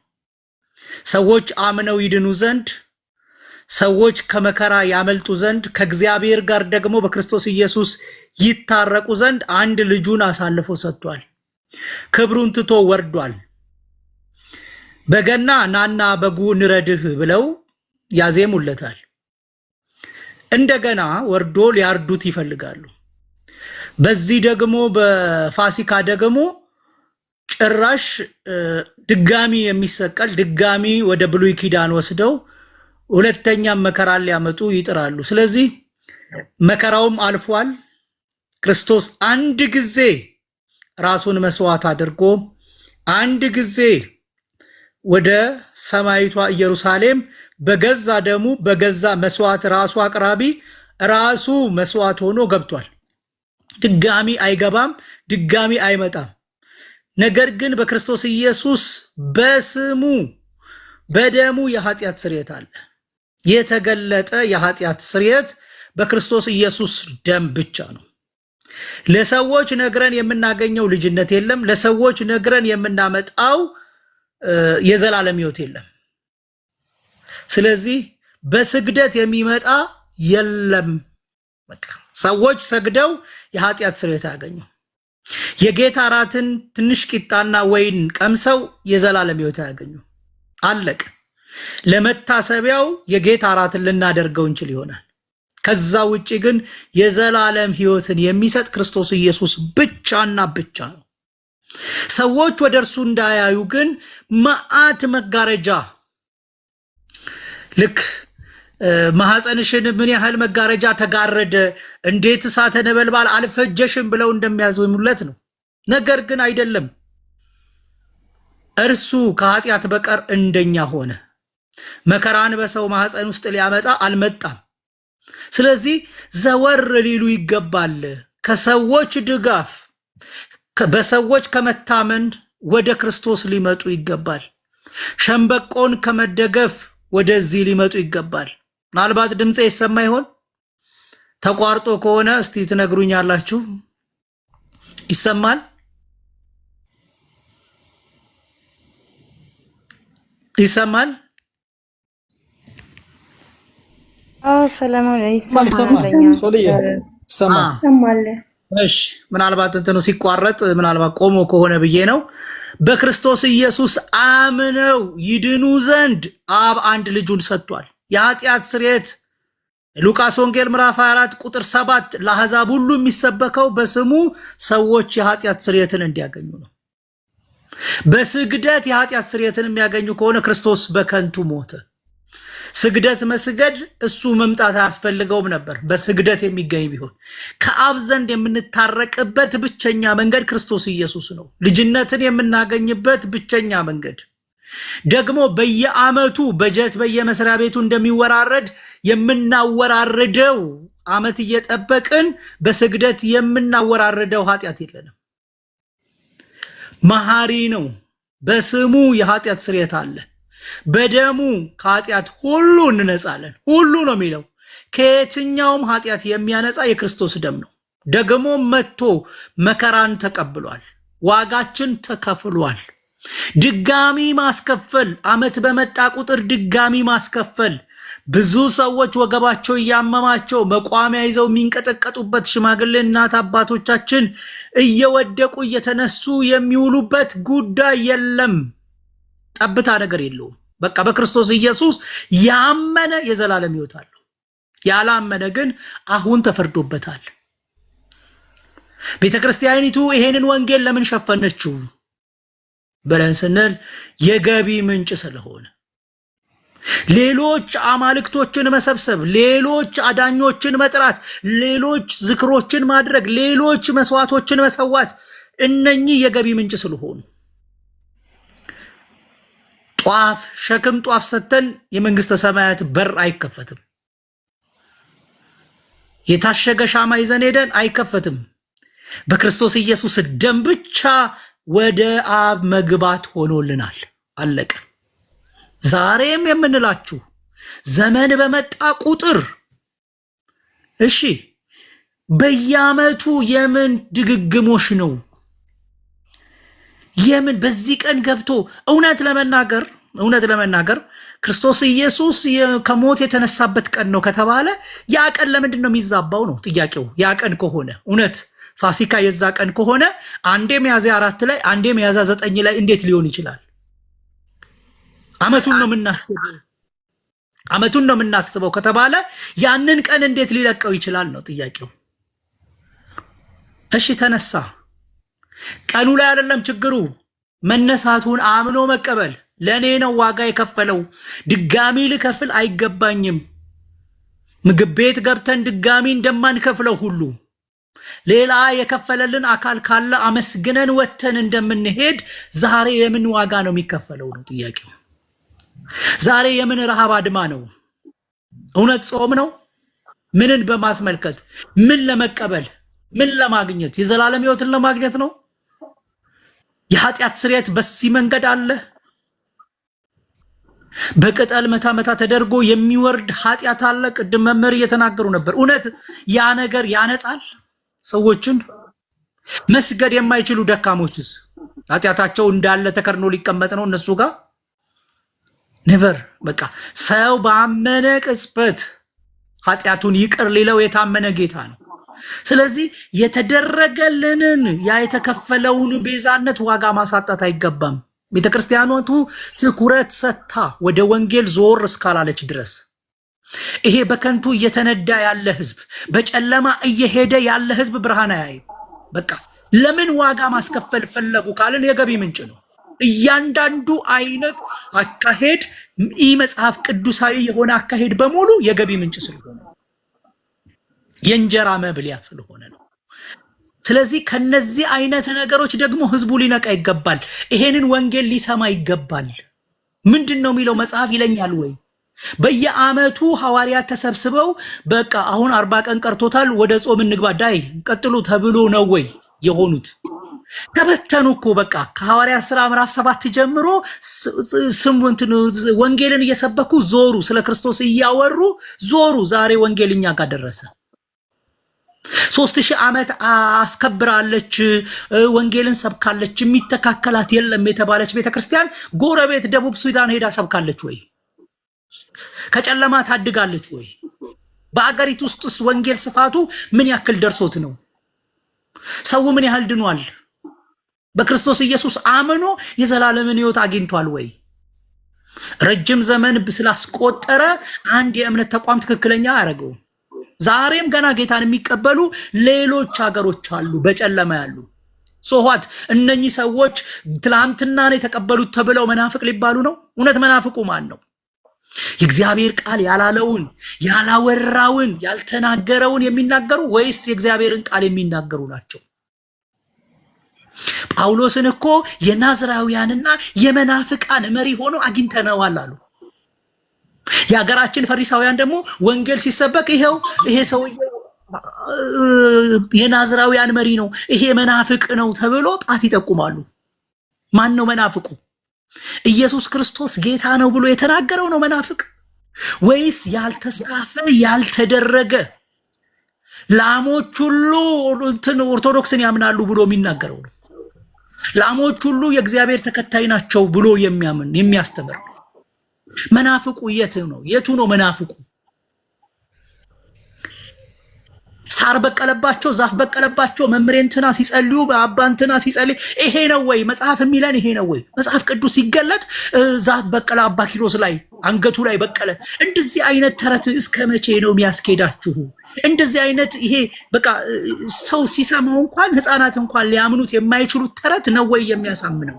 ሰዎች አምነው ይድኑ ዘንድ፣ ሰዎች ከመከራ ያመልጡ ዘንድ፣ ከእግዚአብሔር ጋር ደግሞ በክርስቶስ ኢየሱስ ይታረቁ ዘንድ አንድ ልጁን አሳልፎ ሰጥቷል። ክብሩን ትቶ ወርዷል። በገና ናና በጉ እንረድህ ብለው ያዜሙለታል። እንደገና ወርዶ ሊያርዱት ይፈልጋሉ። በዚህ ደግሞ በፋሲካ ደግሞ ጭራሽ ድጋሚ የሚሰቀል፣ ድጋሚ ወደ ብሉይ ኪዳን ወስደው ሁለተኛም መከራን ሊያመጡ ይጥራሉ። ስለዚህ መከራውም አልፏል። ክርስቶስ አንድ ጊዜ ራሱን መስዋዕት አድርጎ አንድ ጊዜ ወደ ሰማይቷ ኢየሩሳሌም በገዛ ደሙ በገዛ መስዋዕት ራሱ አቅራቢ ራሱ መስዋዕት ሆኖ ገብቷል። ድጋሚ አይገባም፣ ድጋሚ አይመጣም። ነገር ግን በክርስቶስ ኢየሱስ በስሙ በደሙ የኃጢአት ስርየት አለ። የተገለጠ የኃጢአት ስርየት በክርስቶስ ኢየሱስ ደም ብቻ ነው። ለሰዎች ነግረን የምናገኘው ልጅነት የለም። ለሰዎች ነግረን የምናመጣው የዘላለም ሕይወት የለም። ስለዚህ በስግደት የሚመጣ የለም። በቃ ሰዎች ሰግደው የኃጢአት ስርየት አያገኙ። የጌታ እራትን ትንሽ ቂጣና ወይን ቀምሰው የዘላለም ሕይወት አያገኙ። አለቅ። ለመታሰቢያው የጌታ እራትን ልናደርገው እንችል ይሆናል። ከዛ ውጪ ግን የዘላለም ሕይወትን የሚሰጥ ክርስቶስ ኢየሱስ ብቻና ብቻ ነው። ሰዎች ወደ እርሱ እንዳያዩ ግን መዓት መጋረጃ፣ ልክ ማህፀንሽን ምን ያህል መጋረጃ ተጋረደ፣ እንዴት እሳተ ነበልባል አልፈጀሽም ብለው እንደሚያዘሙለት ነው። ነገር ግን አይደለም። እርሱ ከኃጢአት በቀር እንደኛ ሆነ። መከራን በሰው ማህፀን ውስጥ ሊያመጣ አልመጣም። ስለዚህ ዘወር ሊሉ ይገባል። ከሰዎች ድጋፍ፣ በሰዎች ከመታመን ወደ ክርስቶስ ሊመጡ ይገባል። ሸምበቆን ከመደገፍ ወደዚህ ሊመጡ ይገባል። ምናልባት ድምፄ ይሰማ ይሆን? ተቋርጦ ከሆነ እስቲ ትነግሩኛላችሁ። ይሰማል? ይሰማል? አዎ ሰለሞን ይሰማል። ይሰማል። ይሰማል። እሺ፣ ምናልባት እንትኑ ሲቋረጥ ምናልባት ቆሞ ከሆነ ብዬ ነው። በክርስቶስ ኢየሱስ አምነው ይድኑ ዘንድ አብ አንድ ልጁን ሰጥቷል። የኃጢአት ስርየት ሉቃስ ወንጌል ምዕራፍ 24 ቁጥር 7 ለአሕዛብ ሁሉ የሚሰበከው በስሙ ሰዎች የኃጢአት ስርየትን እንዲያገኙ ነው። በስግደት የኃጢአት ስርየትን የሚያገኙ ከሆነ ክርስቶስ በከንቱ ሞተ። ስግደት መስገድ እሱ መምጣት አያስፈልገውም ነበር። በስግደት የሚገኝ ቢሆን ከአብ ዘንድ የምንታረቅበት ብቸኛ መንገድ ክርስቶስ ኢየሱስ ነው። ልጅነትን የምናገኝበት ብቸኛ መንገድ ደግሞ በየዓመቱ በጀት በየመስሪያ ቤቱ እንደሚወራረድ የምናወራርደው ዓመት እየጠበቅን በስግደት የምናወራርደው ኃጢአት የለንም። መሐሪ ነው። በስሙ የኃጢአት ስርየት አለ። በደሙ ከኃጢአት ሁሉ እንነጻለን። ሁሉ ነው የሚለው። ከየትኛውም ኃጢአት የሚያነጻ የክርስቶስ ደም ነው። ደግሞ መጥቶ መከራን ተቀብሏል። ዋጋችን ተከፍሏል። ድጋሚ ማስከፈል፣ ዓመት በመጣ ቁጥር ድጋሚ ማስከፈል። ብዙ ሰዎች ወገባቸው እያመማቸው መቋሚያ ይዘው የሚንቀጠቀጡበት፣ ሽማግሌ እናት አባቶቻችን እየወደቁ እየተነሱ የሚውሉበት ጉዳይ የለም። ጠብታ ነገር የለውም። በቃ በክርስቶስ ኢየሱስ ያመነ የዘላለም ሕይወት አለው። ያላመነ ግን አሁን ተፈርዶበታል። ቤተ ክርስቲያኒቱ ይሄንን ወንጌል ለምን ሸፈነችው ብለን ስንል የገቢ ምንጭ ስለሆነ፣ ሌሎች አማልክቶችን መሰብሰብ፣ ሌሎች አዳኞችን መጥራት፣ ሌሎች ዝክሮችን ማድረግ፣ ሌሎች መስዋዕቶችን መሰዋት እነኚህ የገቢ ምንጭ ስለሆኑ፣ ጧፍ ሸክም ጧፍ ሰጥተን የመንግስተ ሰማያት በር አይከፈትም። የታሸገ ሻማ ይዘን ሄደን አይከፈትም። በክርስቶስ ኢየሱስ ደም ብቻ ወደ አብ መግባት ሆኖልናል። አለቀ። ዛሬም የምንላችሁ ዘመን በመጣ ቁጥር እሺ፣ በየዓመቱ የምን ድግግሞሽ ነው? የምን በዚህ ቀን ገብቶ እውነት ለመናገር ክርስቶስ ኢየሱስ ከሞት የተነሳበት ቀን ነው ከተባለ ያ ቀን ለምንድን ነው የሚዛባው ነው ጥያቄው። ያ ቀን ከሆነ፣ እውነት ፋሲካ የዛ ቀን ከሆነ፣ አንዴ ሚያዝያ 4 ላይ፣ አንዴ ሚያዝያ 9 ላይ እንዴት ሊሆን ይችላል? ዓመቱን ነው የምናስበው፣ ዓመቱን ነው የምናስበው ከተባለ ያንን ቀን እንዴት ሊለቀው ይችላል ነው ጥያቄው። እሺ ተነሳ። ቀኑ ላይ አይደለም ችግሩ፣ መነሳቱን አምኖ መቀበል። ለእኔ ነው ዋጋ የከፈለው፣ ድጋሚ ልከፍል አይገባኝም። ምግብ ቤት ገብተን ድጋሚ እንደማንከፍለው ሁሉ፣ ሌላ የከፈለልን አካል ካለ አመስግነን ወጥተን እንደምንሄድ፣ ዛሬ የምን ዋጋ ነው የሚከፈለው ነው ጥያቄው። ዛሬ የምን ረሃብ አድማ ነው? እውነት ጾም ነው? ምንን በማስመልከት፣ ምን ለመቀበል፣ ምን ለማግኘት? የዘላለም ሕይወትን ለማግኘት ነው? የኃጢአት ስርየት በዚህ መንገድ አለ። በቅጠል መታ መታ ተደርጎ የሚወርድ ኃጢአት አለ። ቅድም መምህር እየተናገሩ ነበር። እውነት ያ ነገር ያነጻል ሰዎችን? መስገድ የማይችሉ ደካሞችስ ኃጢአታቸው እንዳለ ተከድኖ ሊቀመጥ ነው እነሱ ጋር? Never። በቃ ሰው ባመነ ቅጽበት ኃጢአቱን ይቅር ሊለው የታመነ ጌታ ነው። ስለዚህ የተደረገልንን ያ የተከፈለውን ቤዛነት ዋጋ ማሳጣት አይገባም። ቤተክርስቲያኗቱ ትኩረት ሰጥታ ወደ ወንጌል ዞር እስካላለች ድረስ ይሄ በከንቱ እየተነዳ ያለ ህዝብ፣ በጨለማ እየሄደ ያለ ህዝብ ብርሃን አያይም። በቃ ለምን ዋጋ ማስከፈል ፈለጉ ካልን የገቢ ምንጭ ነው። እያንዳንዱ አይነት አካሄድ፣ ኢ መጽሐፍ ቅዱሳዊ የሆነ አካሄድ በሙሉ የገቢ ምንጭ ስለሆነ፣ የእንጀራ መብሊያ ስለሆነ ነው። ስለዚህ ከነዚህ አይነት ነገሮች ደግሞ ህዝቡ ሊነቃ ይገባል። ይሄንን ወንጌል ሊሰማ ይገባል። ምንድን ነው የሚለው መጽሐፍ ይለኛል ወይ? በየዓመቱ ሐዋርያት ተሰብስበው በቃ አሁን 40 ቀን ቀርቶታል፣ ወደ ጾም እንግባ፣ ዳይ ቀጥሉ ተብሎ ነው ወይ የሆኑት? ተበተኑ እኮ። በቃ ከሐዋርያት ሥራ ምዕራፍ 7 ጀምሮ ስም እንትን ወንጌልን እየሰበኩ ዞሩ፣ ስለ ክርስቶስ እያወሩ ዞሩ። ዛሬ ወንጌል እኛ ጋር ደረሰ። 3000 ዓመት አስከብራለች፣ ወንጌልን ሰብካለች፣ የሚተካከላት የለም የተባለች ቤተክርስቲያን ጎረቤት ደቡብ ሱዳን ሄዳ ሰብካለች ወይ? ከጨለማ ታድጋለች ወይ? በአገሪቱ ውስጥስ ወንጌል ስፋቱ ምን ያክል ደርሶት ነው? ሰው ምን ያህል ድኗል? በክርስቶስ ኢየሱስ አምኖ የዘላለምን ሕይወት አግኝቷል ወይ? ረጅም ዘመን ስላስቆጠረ አንድ የእምነት ተቋም ትክክለኛ አያደርገውም። ዛሬም ገና ጌታን የሚቀበሉ ሌሎች ሀገሮች አሉ፣ በጨለማ ያሉ። So what? እነኚህ ሰዎች ትላንትና ነው የተቀበሉት ተብለው መናፍቅ ሊባሉ ነው? እውነት መናፍቁ ማን ነው? የእግዚአብሔር ቃል ያላለውን፣ ያላወራውን፣ ያልተናገረውን የሚናገሩ ወይስ የእግዚአብሔርን ቃል የሚናገሩ ናቸው? ጳውሎስን እኮ የናዝራውያንና የመናፍቃን መሪ ሆኖ አግኝተነዋል አሉ። የሀገራችን ፈሪሳውያን ደግሞ ወንጌል ሲሰበክ ይሄው ይሄ ሰውዬ የናዝራውያን መሪ ነው፣ ይሄ መናፍቅ ነው ተብሎ ጣት ይጠቁማሉ። ማን ነው መናፍቁ? ኢየሱስ ክርስቶስ ጌታ ነው ብሎ የተናገረው ነው መናፍቅ ወይስ ያልተጻፈ፣ ያልተደረገ፣ ላሞች ሁሉ እንትን ኦርቶዶክስን ያምናሉ ብሎ የሚናገረው ነው? ላሞች ሁሉ የእግዚአብሔር ተከታይ ናቸው ብሎ የሚያምን፣ የሚያስተምር ነው? መናፍቁ የት ነው? የቱ ነው መናፍቁ? ሳር በቀለባቸው፣ ዛፍ በቀለባቸው። መምሬ እንትና ሲጸልዩ፣ በአባ እንትና ሲጸልይ ይሄ ነው ወይ መጽሐፍ የሚለን? ይሄ ነው ወይ መጽሐፍ ቅዱስ ሲገለጥ? ዛፍ በቀለ አባ ኪሮስ ላይ፣ አንገቱ ላይ በቀለ። እንደዚህ አይነት ተረት እስከ መቼ ነው የሚያስኬዳችሁ? እንደዚህ አይነት ይሄ በቃ ሰው ሲሰማው እንኳን፣ ህፃናት እንኳን ሊያምኑት የማይችሉት ተረት ነው ወይ የሚያሳምነው?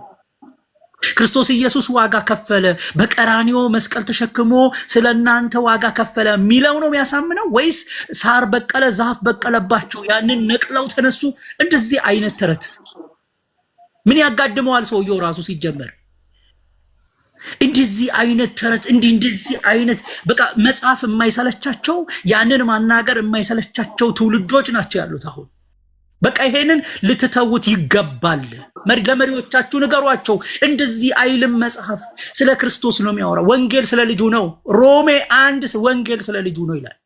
ክርስቶስ ኢየሱስ ዋጋ ከፈለ፣ በቀራንዮ መስቀል ተሸክሞ ስለ እናንተ ዋጋ ከፈለ የሚለው ነው የሚያሳምነው ወይስ ሳር በቀለ፣ ዛፍ በቀለባቸው፣ ያንን ነቅለው ተነሱ? እንደዚህ አይነት ተረት ምን ያጋድመዋል ሰውየው ራሱ ሲጀመር? እንደዚህ አይነት ተረት፣ እንደዚህ አይነት በቃ መጽሐፍ የማይሰለቻቸው፣ ያንን ማናገር የማይሰለቻቸው ትውልዶች ናቸው ያሉት አሁን። በቃ ይሄንን ልትተዉት ይገባል። ለመሪዎቻችሁ ንገሯቸው። እንደዚህ አይልም መጽሐፍ። ስለ ክርስቶስ ነው የሚያወራው። ወንጌል ስለ ልጁ ነው። ሮሜ 1 ወንጌል ስለ ልጁ ነው ይላል።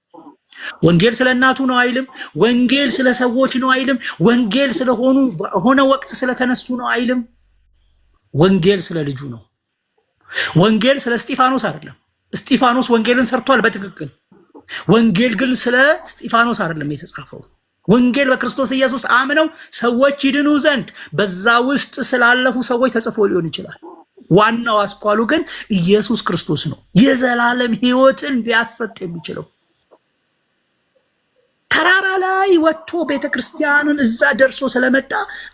ወንጌል ስለ እናቱ ነው አይልም። ወንጌል ስለ ሰዎች ነው አይልም። ወንጌል ስለሆኑ ሆነ ወቅት ስለተነሱ ነው አይልም። ወንጌል ስለ ልጁ ነው። ወንጌል ስለ እስጢፋኖስ አይደለም። እስጢፋኖስ ወንጌልን ሰርቷል በትክክል። ወንጌል ግን ስለ እስጢፋኖስ አይደለም የተጻፈው። ወንጌል በክርስቶስ ኢየሱስ አምነው ሰዎች ይድኑ ዘንድ በዛ ውስጥ ስላለፉ ሰዎች ተጽፎ ሊሆን ይችላል። ዋናው አስኳሉ ግን ኢየሱስ ክርስቶስ ነው፣ የዘላለም ሕይወትን ሊያሰጥ የሚችለው። ተራራ ላይ ወጥቶ ቤተክርስቲያንን እዛ ደርሶ ስለመጣ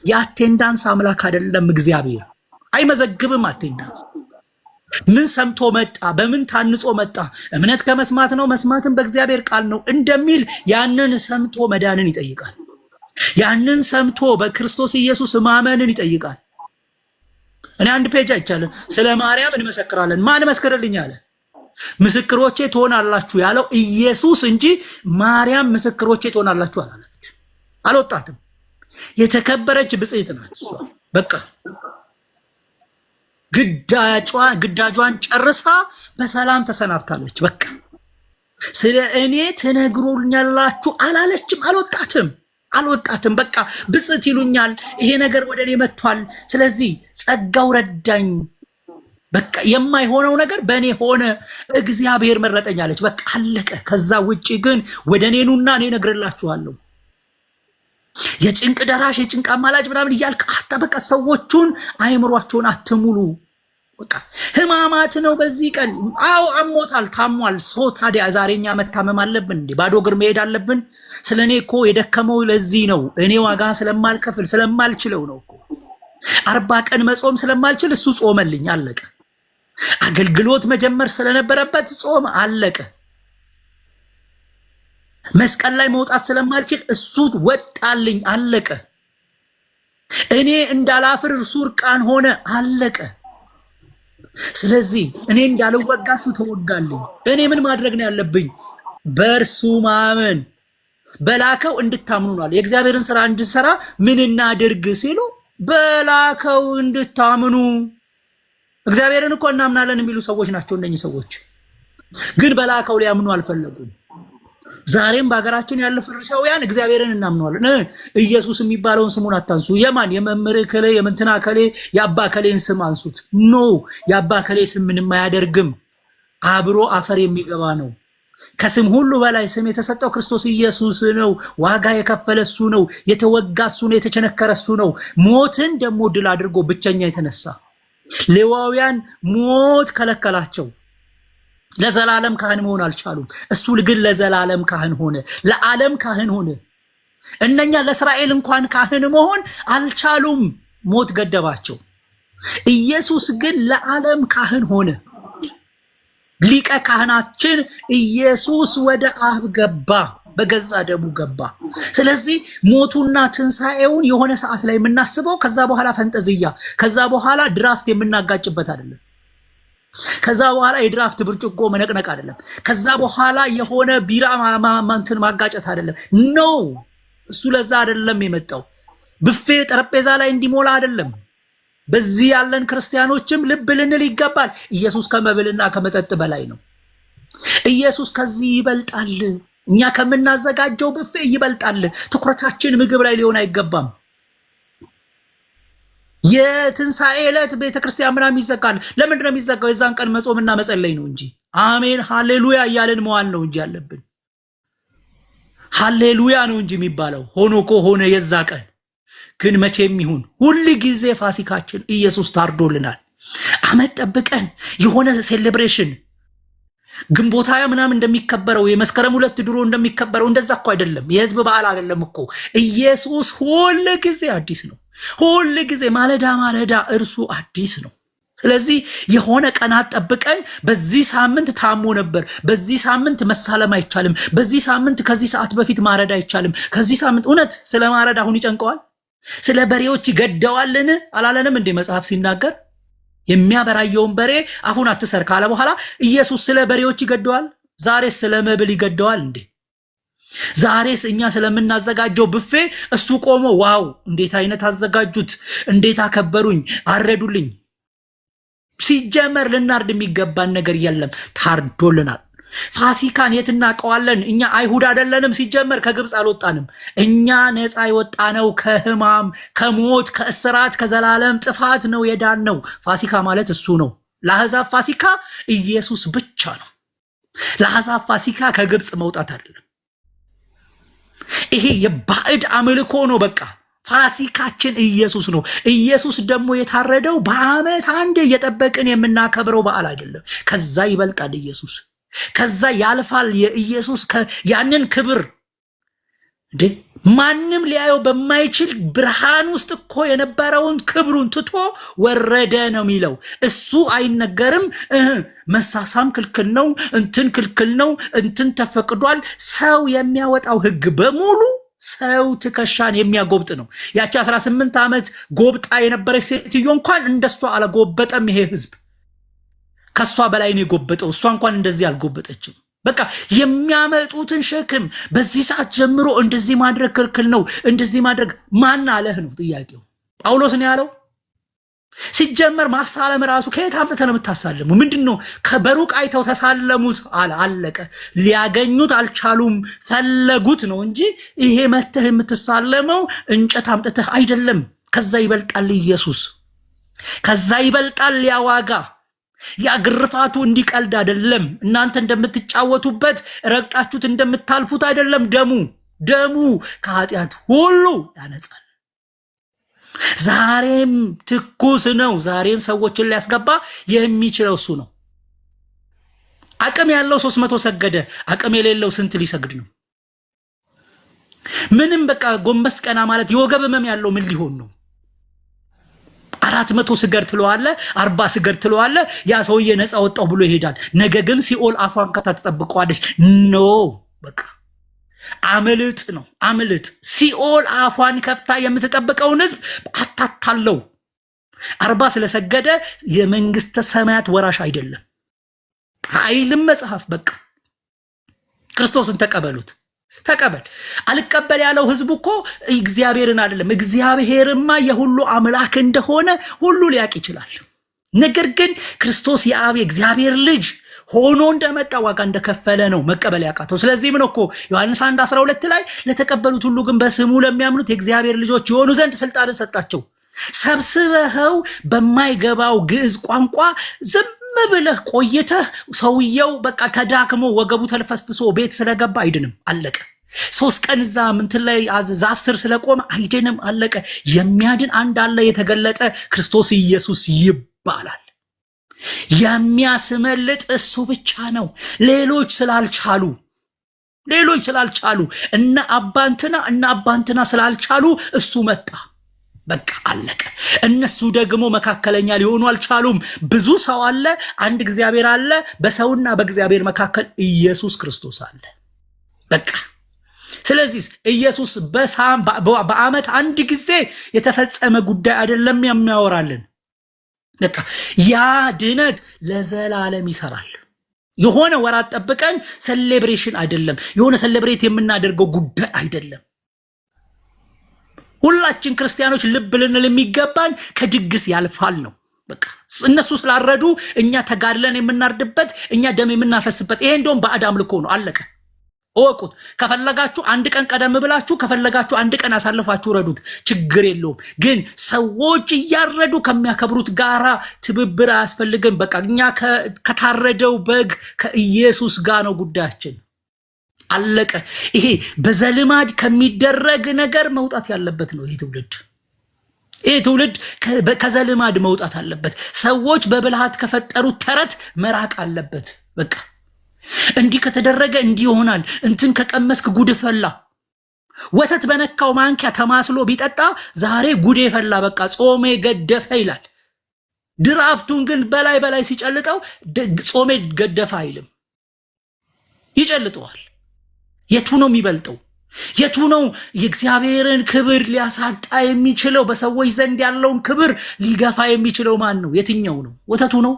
የ attendance አምላክ አይደለም እግዚአብሔር። አይመዘግብም attendance። ምን ሰምቶ መጣ፣ በምን ታንጾ መጣ፣ እምነት ከመስማት ነው፣ መስማትም በእግዚአብሔር ቃል ነው እንደሚል ያንን ሰምቶ መዳንን ይጠይቃል። ያንን ሰምቶ በክርስቶስ ኢየሱስ ማመንን ይጠይቃል። እኔ አንድ page አይቻለሁ። ስለ ማርያም እንመሰክራለን። ማን መስክርልኝ አለ? ምስክሮቼ ትሆናላችሁ ያለው ኢየሱስ እንጂ ማርያም ምስክሮቼ ትሆናላችሁ አላለች። አልወጣትም። የተከበረች ብጽዕት ናት እሷ። በቃ ግዳጇን ጨርሳ በሰላም ተሰናብታለች። በቃ ስለ እኔ ትነግሩኛላችሁ አላለችም። አልወጣትም አልወጣትም። በቃ ብጽዕት ይሉኛል፣ ይሄ ነገር ወደ እኔ መጥቷል። ስለዚህ ጸጋው ረዳኝ። በቃ የማይሆነው ነገር በእኔ ሆነ፣ እግዚአብሔር መረጠኝ አለች። በቃ አለቀ። ከዛ ውጪ ግን ወደ እኔ ኑና እኔ እነግርላችኋለሁ፣ የጭንቅ ደራሽ፣ የጭንቅ አማላጅ ምናምን እያልክ አታ በቃ ሰዎቹን አይምሯቸውን አትሙሉ። በቃ ህማማት ነው በዚህ ቀን። አዎ አሞታል፣ ታሟል። So ታዲያ ዛሬ እኛ መታመም አለብን እንዴ? ባዶ እግር መሄድ አለብን? ስለ እኔ እኮ የደከመው ለዚህ ነው። እኔ ዋጋ ስለማልከፍል፣ ስለማልችለው ነው እኮ። 40 ቀን መጾም ስለማልችል እሱ ጾመልኝ፣ አለቀ። አገልግሎት መጀመር ስለነበረበት ጾም፣ አለቀ። መስቀል ላይ መውጣት ስለማልችል እሱ ወጣልኝ፣ አለቀ። እኔ እንዳላፍር እርሱ እርቃን ሆነ፣ አለቀ። ስለዚህ እኔ እንዳልወጋ እሱ ተወጋልኝ። እኔ ምን ማድረግ ነው ያለብኝ? በእርሱ ማመን፣ በላከው እንድታምኑ ነው። የእግዚአብሔርን ስራ እንድንሰራ ምን እናድርግ ሲሉ በላከው እንድታምኑ። እግዚአብሔርን እኮ እናምናለን የሚሉ ሰዎች ናቸው እነኚህ ሰዎች፣ ግን በላከው ሊያምኑ አልፈለጉም። ዛሬም በሀገራችን ያለ ፈሪሳውያን እግዚአብሔርን እናምነዋለን፣ ኢየሱስ የሚባለውን ስሙን አታንሱ። የማን፣ የመምህር ከሌ፣ የምንትና ከሌ፣ የአባ ከሌን ስም አንሱት። No፣ የአባ ከሌ ስም ምንም አያደርግም። አብሮ አፈር የሚገባ ነው። ከስም ሁሉ በላይ ስም የተሰጠው ክርስቶስ ኢየሱስ ነው። ዋጋ የከፈለ እሱ ነው። የተወጋ እሱ ነው። የተቸነከረ እሱ ነው። ሞትን ደግሞ ድል አድርጎ ብቸኛ የተነሳ። ሌዋውያን ሞት ከለከላቸው። ለዘላለም ካህን መሆን አልቻሉም። እሱ ግን ለዘላለም ካህን ሆነ፣ ለዓለም ካህን ሆነ። እነኛ ለእስራኤል እንኳን ካህን መሆን አልቻሉም፣ ሞት ገደባቸው። ኢየሱስ ግን ለዓለም ካህን ሆነ። ሊቀ ካህናችን ኢየሱስ ወደ አብ ገባ፣ በገዛ ደሙ ገባ። ስለዚህ ሞቱና ትንሣኤውን የሆነ ሰዓት ላይ የምናስበው፣ ከዛ በኋላ ፈንጠዝያ፣ ከዛ በኋላ ድራፍት የምናጋጭበት አይደለም። ከዛ በኋላ የድራፍት ብርጭቆ መነቅነቅ አይደለም። ከዛ በኋላ የሆነ ቢራ እንትን ማጋጨት አይደለም። No፣ እሱ ለዛ አይደለም የመጣው። ብፌ ጠረጴዛ ላይ እንዲሞላ አይደለም። በዚህ ያለን ክርስቲያኖችም ልብ ልንል ይገባል። ኢየሱስ ከመብልና ከመጠጥ በላይ ነው። ኢየሱስ ከዚህ ይበልጣል። እኛ ከምናዘጋጀው ብፌ ይበልጣል። ትኩረታችን ምግብ ላይ ሊሆን አይገባም። የትንሣኤ ዕለት ቤተክርስቲያን ምናምን ይዘጋል። ለምንድን ነው የሚዘጋው? የዛን ቀን መጾምና መጸለይ ነው እንጂ፣ አሜን ሃሌሉያ እያልን መዋል ነው እንጂ ያለብን። ሃሌሉያ ነው እንጂ የሚባለው ሆኖ ከሆነ የዛ ቀን ግን መቼም ይሁን ሁል ጊዜ ፋሲካችን ኢየሱስ ታርዶልናል። አመት ጠብቀን የሆነ celebration ግንቦት 20 ምናምን እንደሚከበረው፣ የመስከረም 2 ድሮ እንደሚከበረው እንደዛ እኮ አይደለም። የህዝብ በዓል አይደለም እኮ። ኢየሱስ ሁል ጊዜ አዲስ ነው። ሁል ጊዜ ማለዳ ማለዳ እርሱ አዲስ ነው። ስለዚህ የሆነ ቀናት ጠብቀን በዚህ ሳምንት ታሞ ነበር፣ በዚህ ሳምንት መሳለም አይቻልም፣ በዚህ ሳምንት ከዚህ ሰዓት በፊት ማረድ አይቻልም፣ ከዚህ ሳምንት እውነት ስለ ማረድ አሁን ይጨንቀዋል? ስለ በሬዎች ይገደዋልን አላለንም እንዴ መጽሐፍ ሲናገር? የሚያበራየውን በሬ አፉን አትሰር ካለ በኋላ ኢየሱስ ስለ በሬዎች ይገደዋል? ዛሬስ ስለ መብል ይገደዋል እንዴ? ዛሬስ እኛ ስለምናዘጋጀው ብፌ እሱ ቆሞ wow እንዴት አይነት አዘጋጁት፣ እንዴት አከበሩኝ፣ አረዱልኝ። ሲጀመር ልናርድ የሚገባን ነገር የለም፣ ታርዶልናል። ፋሲካን የት እናውቀዋለን? እኛ አይሁድ አይደለንም። ሲጀመር ከግብፅ አልወጣንም። እኛ ነፃ የወጣነው ከህማም፣ ከሞት፣ ከእስራት፣ ከዘላለም ጥፋት ነው የዳንነው። ፋሲካ ማለት እሱ ነው። ለአሕዛብ ፋሲካ ኢየሱስ ብቻ ነው። ለአሕዛብ ፋሲካ ከግብፅ መውጣት አይደለም። ይሄ የባዕድ አምልኮ ነው። በቃ ፋሲካችን ኢየሱስ ነው። ኢየሱስ ደግሞ የታረደው በዓመት አንዴ እየጠበቅን የምናከብረው በዓል አይደለም። ከዛ ይበልጣል ኢየሱስ፣ ከዛ ያልፋል። የኢየሱስ ያንን ክብር እንዴ ማንም ሊያየው በማይችል ብርሃን ውስጥ እኮ የነበረውን ክብሩን ትቶ ወረደ ነው የሚለው። እሱ አይነገርም። መሳሳም ክልክል ነው፣ እንትን ክልክል ነው፣ እንትን ተፈቅዷል። ሰው የሚያወጣው ሕግ በሙሉ ሰው ትከሻን የሚያጎብጥ ነው። ያቺ 18 ዓመት ጎብጣ የነበረች ሴትዮ እንኳን እንደሷ አልጎበጠም። ይሄ ህዝብ ከሷ በላይ ነው የጎበጠው። እሷ እንኳን እንደዚህ አልጎበጠችም። በቃ የሚያመጡትን ሸክም በዚህ ሰዓት ጀምሮ እንደዚህ ማድረግ ክልክል ነው፣ እንደዚህ ማድረግ ማን አለህ ነው ጥያቄው። ጳውሎስ ነው ያለው። ሲጀመር ማሳለም ራሱ ከየት አምጥተህ ነው የምታሳልሙ? ምንድን ነው? በሩቅ አይተው ተሳለሙት አለ። አለቀ። ሊያገኙት አልቻሉም፣ ፈለጉት ነው እንጂ ይሄ መተህ የምትሳለመው እንጨት አምጥተህ አይደለም። ከዛ ይበልጣል ኢየሱስ፣ ከዛ ይበልጣል ያ ዋጋ። ያ ግርፋቱ እንዲቀልድ አይደለም። እናንተ እንደምትጫወቱበት ረግጣችሁት እንደምታልፉት አይደለም። ደሙ ደሙ ከኃጢአት ሁሉ ያነጻል። ዛሬም ትኩስ ነው። ዛሬም ሰዎችን ሊያስገባ የሚችለው እሱ ነው። አቅም ያለው 300 ሰገደ። አቅም የሌለው ስንት ሊሰግድ ነው? ምንም በቃ ጎንበስ ቀና ማለት የወገብ ህመም ያለው ምን ሊሆን ነው? 400 ስገድ ትለዋለህ፣ 40 ስገድ ትለዋለህ። ያ ሰውዬ ነፃ ወጣው ብሎ ይሄዳል። ነገ ግን ሲኦል አፏን ከፍታ ትጠብቀዋለች። No በቃ አምልጥ ነው አምልጥ። ሲኦል አፏን ከፍታ የምትጠብቀውን ህዝብ አታታለው። 40 ስለሰገደ የመንግስተ ሰማያት ወራሽ አይደለም አይልም መጽሐፍ። በቃ ክርስቶስን ተቀበሉት። ተቀበል። አልቀበል ያለው ህዝቡ እኮ እግዚአብሔርን አይደለም። እግዚአብሔርማ የሁሉ አምላክ እንደሆነ ሁሉ ሊያውቅ ይችላል። ነገር ግን ክርስቶስ የአብ የእግዚአብሔር ልጅ ሆኖ እንደመጣ ዋጋ እንደከፈለ ነው መቀበል ያቃተው። ስለዚህም ነው እኮ ዮሐንስ 1:12 ላይ ለተቀበሉት ሁሉ ግን በስሙ ለሚያምኑት የእግዚአብሔር ልጆች የሆኑ ዘንድ ስልጣንን ሰጣቸው። ሰብስበኸው በማይገባው ግዕዝ ቋንቋ ዝም ብለህ ቆይተህ ሰውየው በቃ ተዳክሞ ወገቡ ተልፈስፍሶ ቤት ስለገባ አይድንም። አለቀ። 3 ቀን እዛ ምንትን ላይ ዛፍ ስር ስለቆመ አይድንም። አለቀ። የሚያድን አንድ አለ፣ የተገለጠ ክርስቶስ ኢየሱስ ይባላል። የሚያስመልጥ እሱ ብቻ ነው። ሌሎች ስላልቻሉ እነ አባንትና እነ አባንትና ስላልቻሉ እሱ መጣ። በቃ አለቀ። እነሱ ደግሞ መካከለኛ ሊሆኑ አልቻሉም። ብዙ ሰው አለ፣ አንድ እግዚአብሔር አለ። በሰውና በእግዚአብሔር መካከል ኢየሱስ ክርስቶስ አለ። በቃ ስለዚህ ኢየሱስ በዓመት አንድ ጊዜ የተፈጸመ ጉዳይ አይደለም የሚያወራልን። በቃ ያ ድነት ለዘላለም ይሰራል። የሆነ ወራት ጠብቀን celebration አይደለም፣ የሆነ celebrate የምናደርገው ጉዳይ አይደለም። ሁላችን ክርስቲያኖች ልብ ልንል የሚገባን ከድግስ ያልፋል ነው። በቃ እነሱ ስላረዱ እኛ ተጋድለን የምናርድበት፣ እኛ ደም የምናፈስበት፣ ይሄ እንደውም ባዕድ አምልኮ ነው። አለቀ። እወቁት። ከፈለጋችሁ አንድ ቀን ቀደም ብላችሁ፣ ከፈለጋችሁ አንድ ቀን አሳልፋችሁ ረዱት፣ ችግር የለውም። ግን ሰዎች እያረዱ ከሚያከብሩት ጋራ ትብብር አያስፈልግም። በቃ እኛ ከታረደው በግ ከኢየሱስ ጋር ነው ጉዳያችን። አለቀ። ይሄ በዘልማድ ከሚደረግ ነገር መውጣት ያለበት ነው ይሄ ትውልድ። ይህ ትውልድ ከዘልማድ መውጣት አለበት። ሰዎች በብልሃት ከፈጠሩት ተረት መራቅ አለበት። በቃ እንዲህ ከተደረገ እንዲህ ይሆናል፣ እንትን ከቀመስክ ጉድ ፈላ። ወተት በነካው ማንኪያ ተማስሎ ቢጠጣ ዛሬ ጉዴ ፈላ፣ በቃ ጾሜ ገደፈ ይላል። ድራፍቱን ግን በላይ በላይ ሲጨልጠው ጾሜ ገደፈ አይልም፣ ይጨልጠዋል። የቱ ነው የሚበልጠው? የቱ ነው የእግዚአብሔርን ክብር ሊያሳጣ የሚችለው? በሰዎች ዘንድ ያለውን ክብር ሊገፋ የሚችለው ማን ነው? የትኛው ነው? ወተቱ ነው?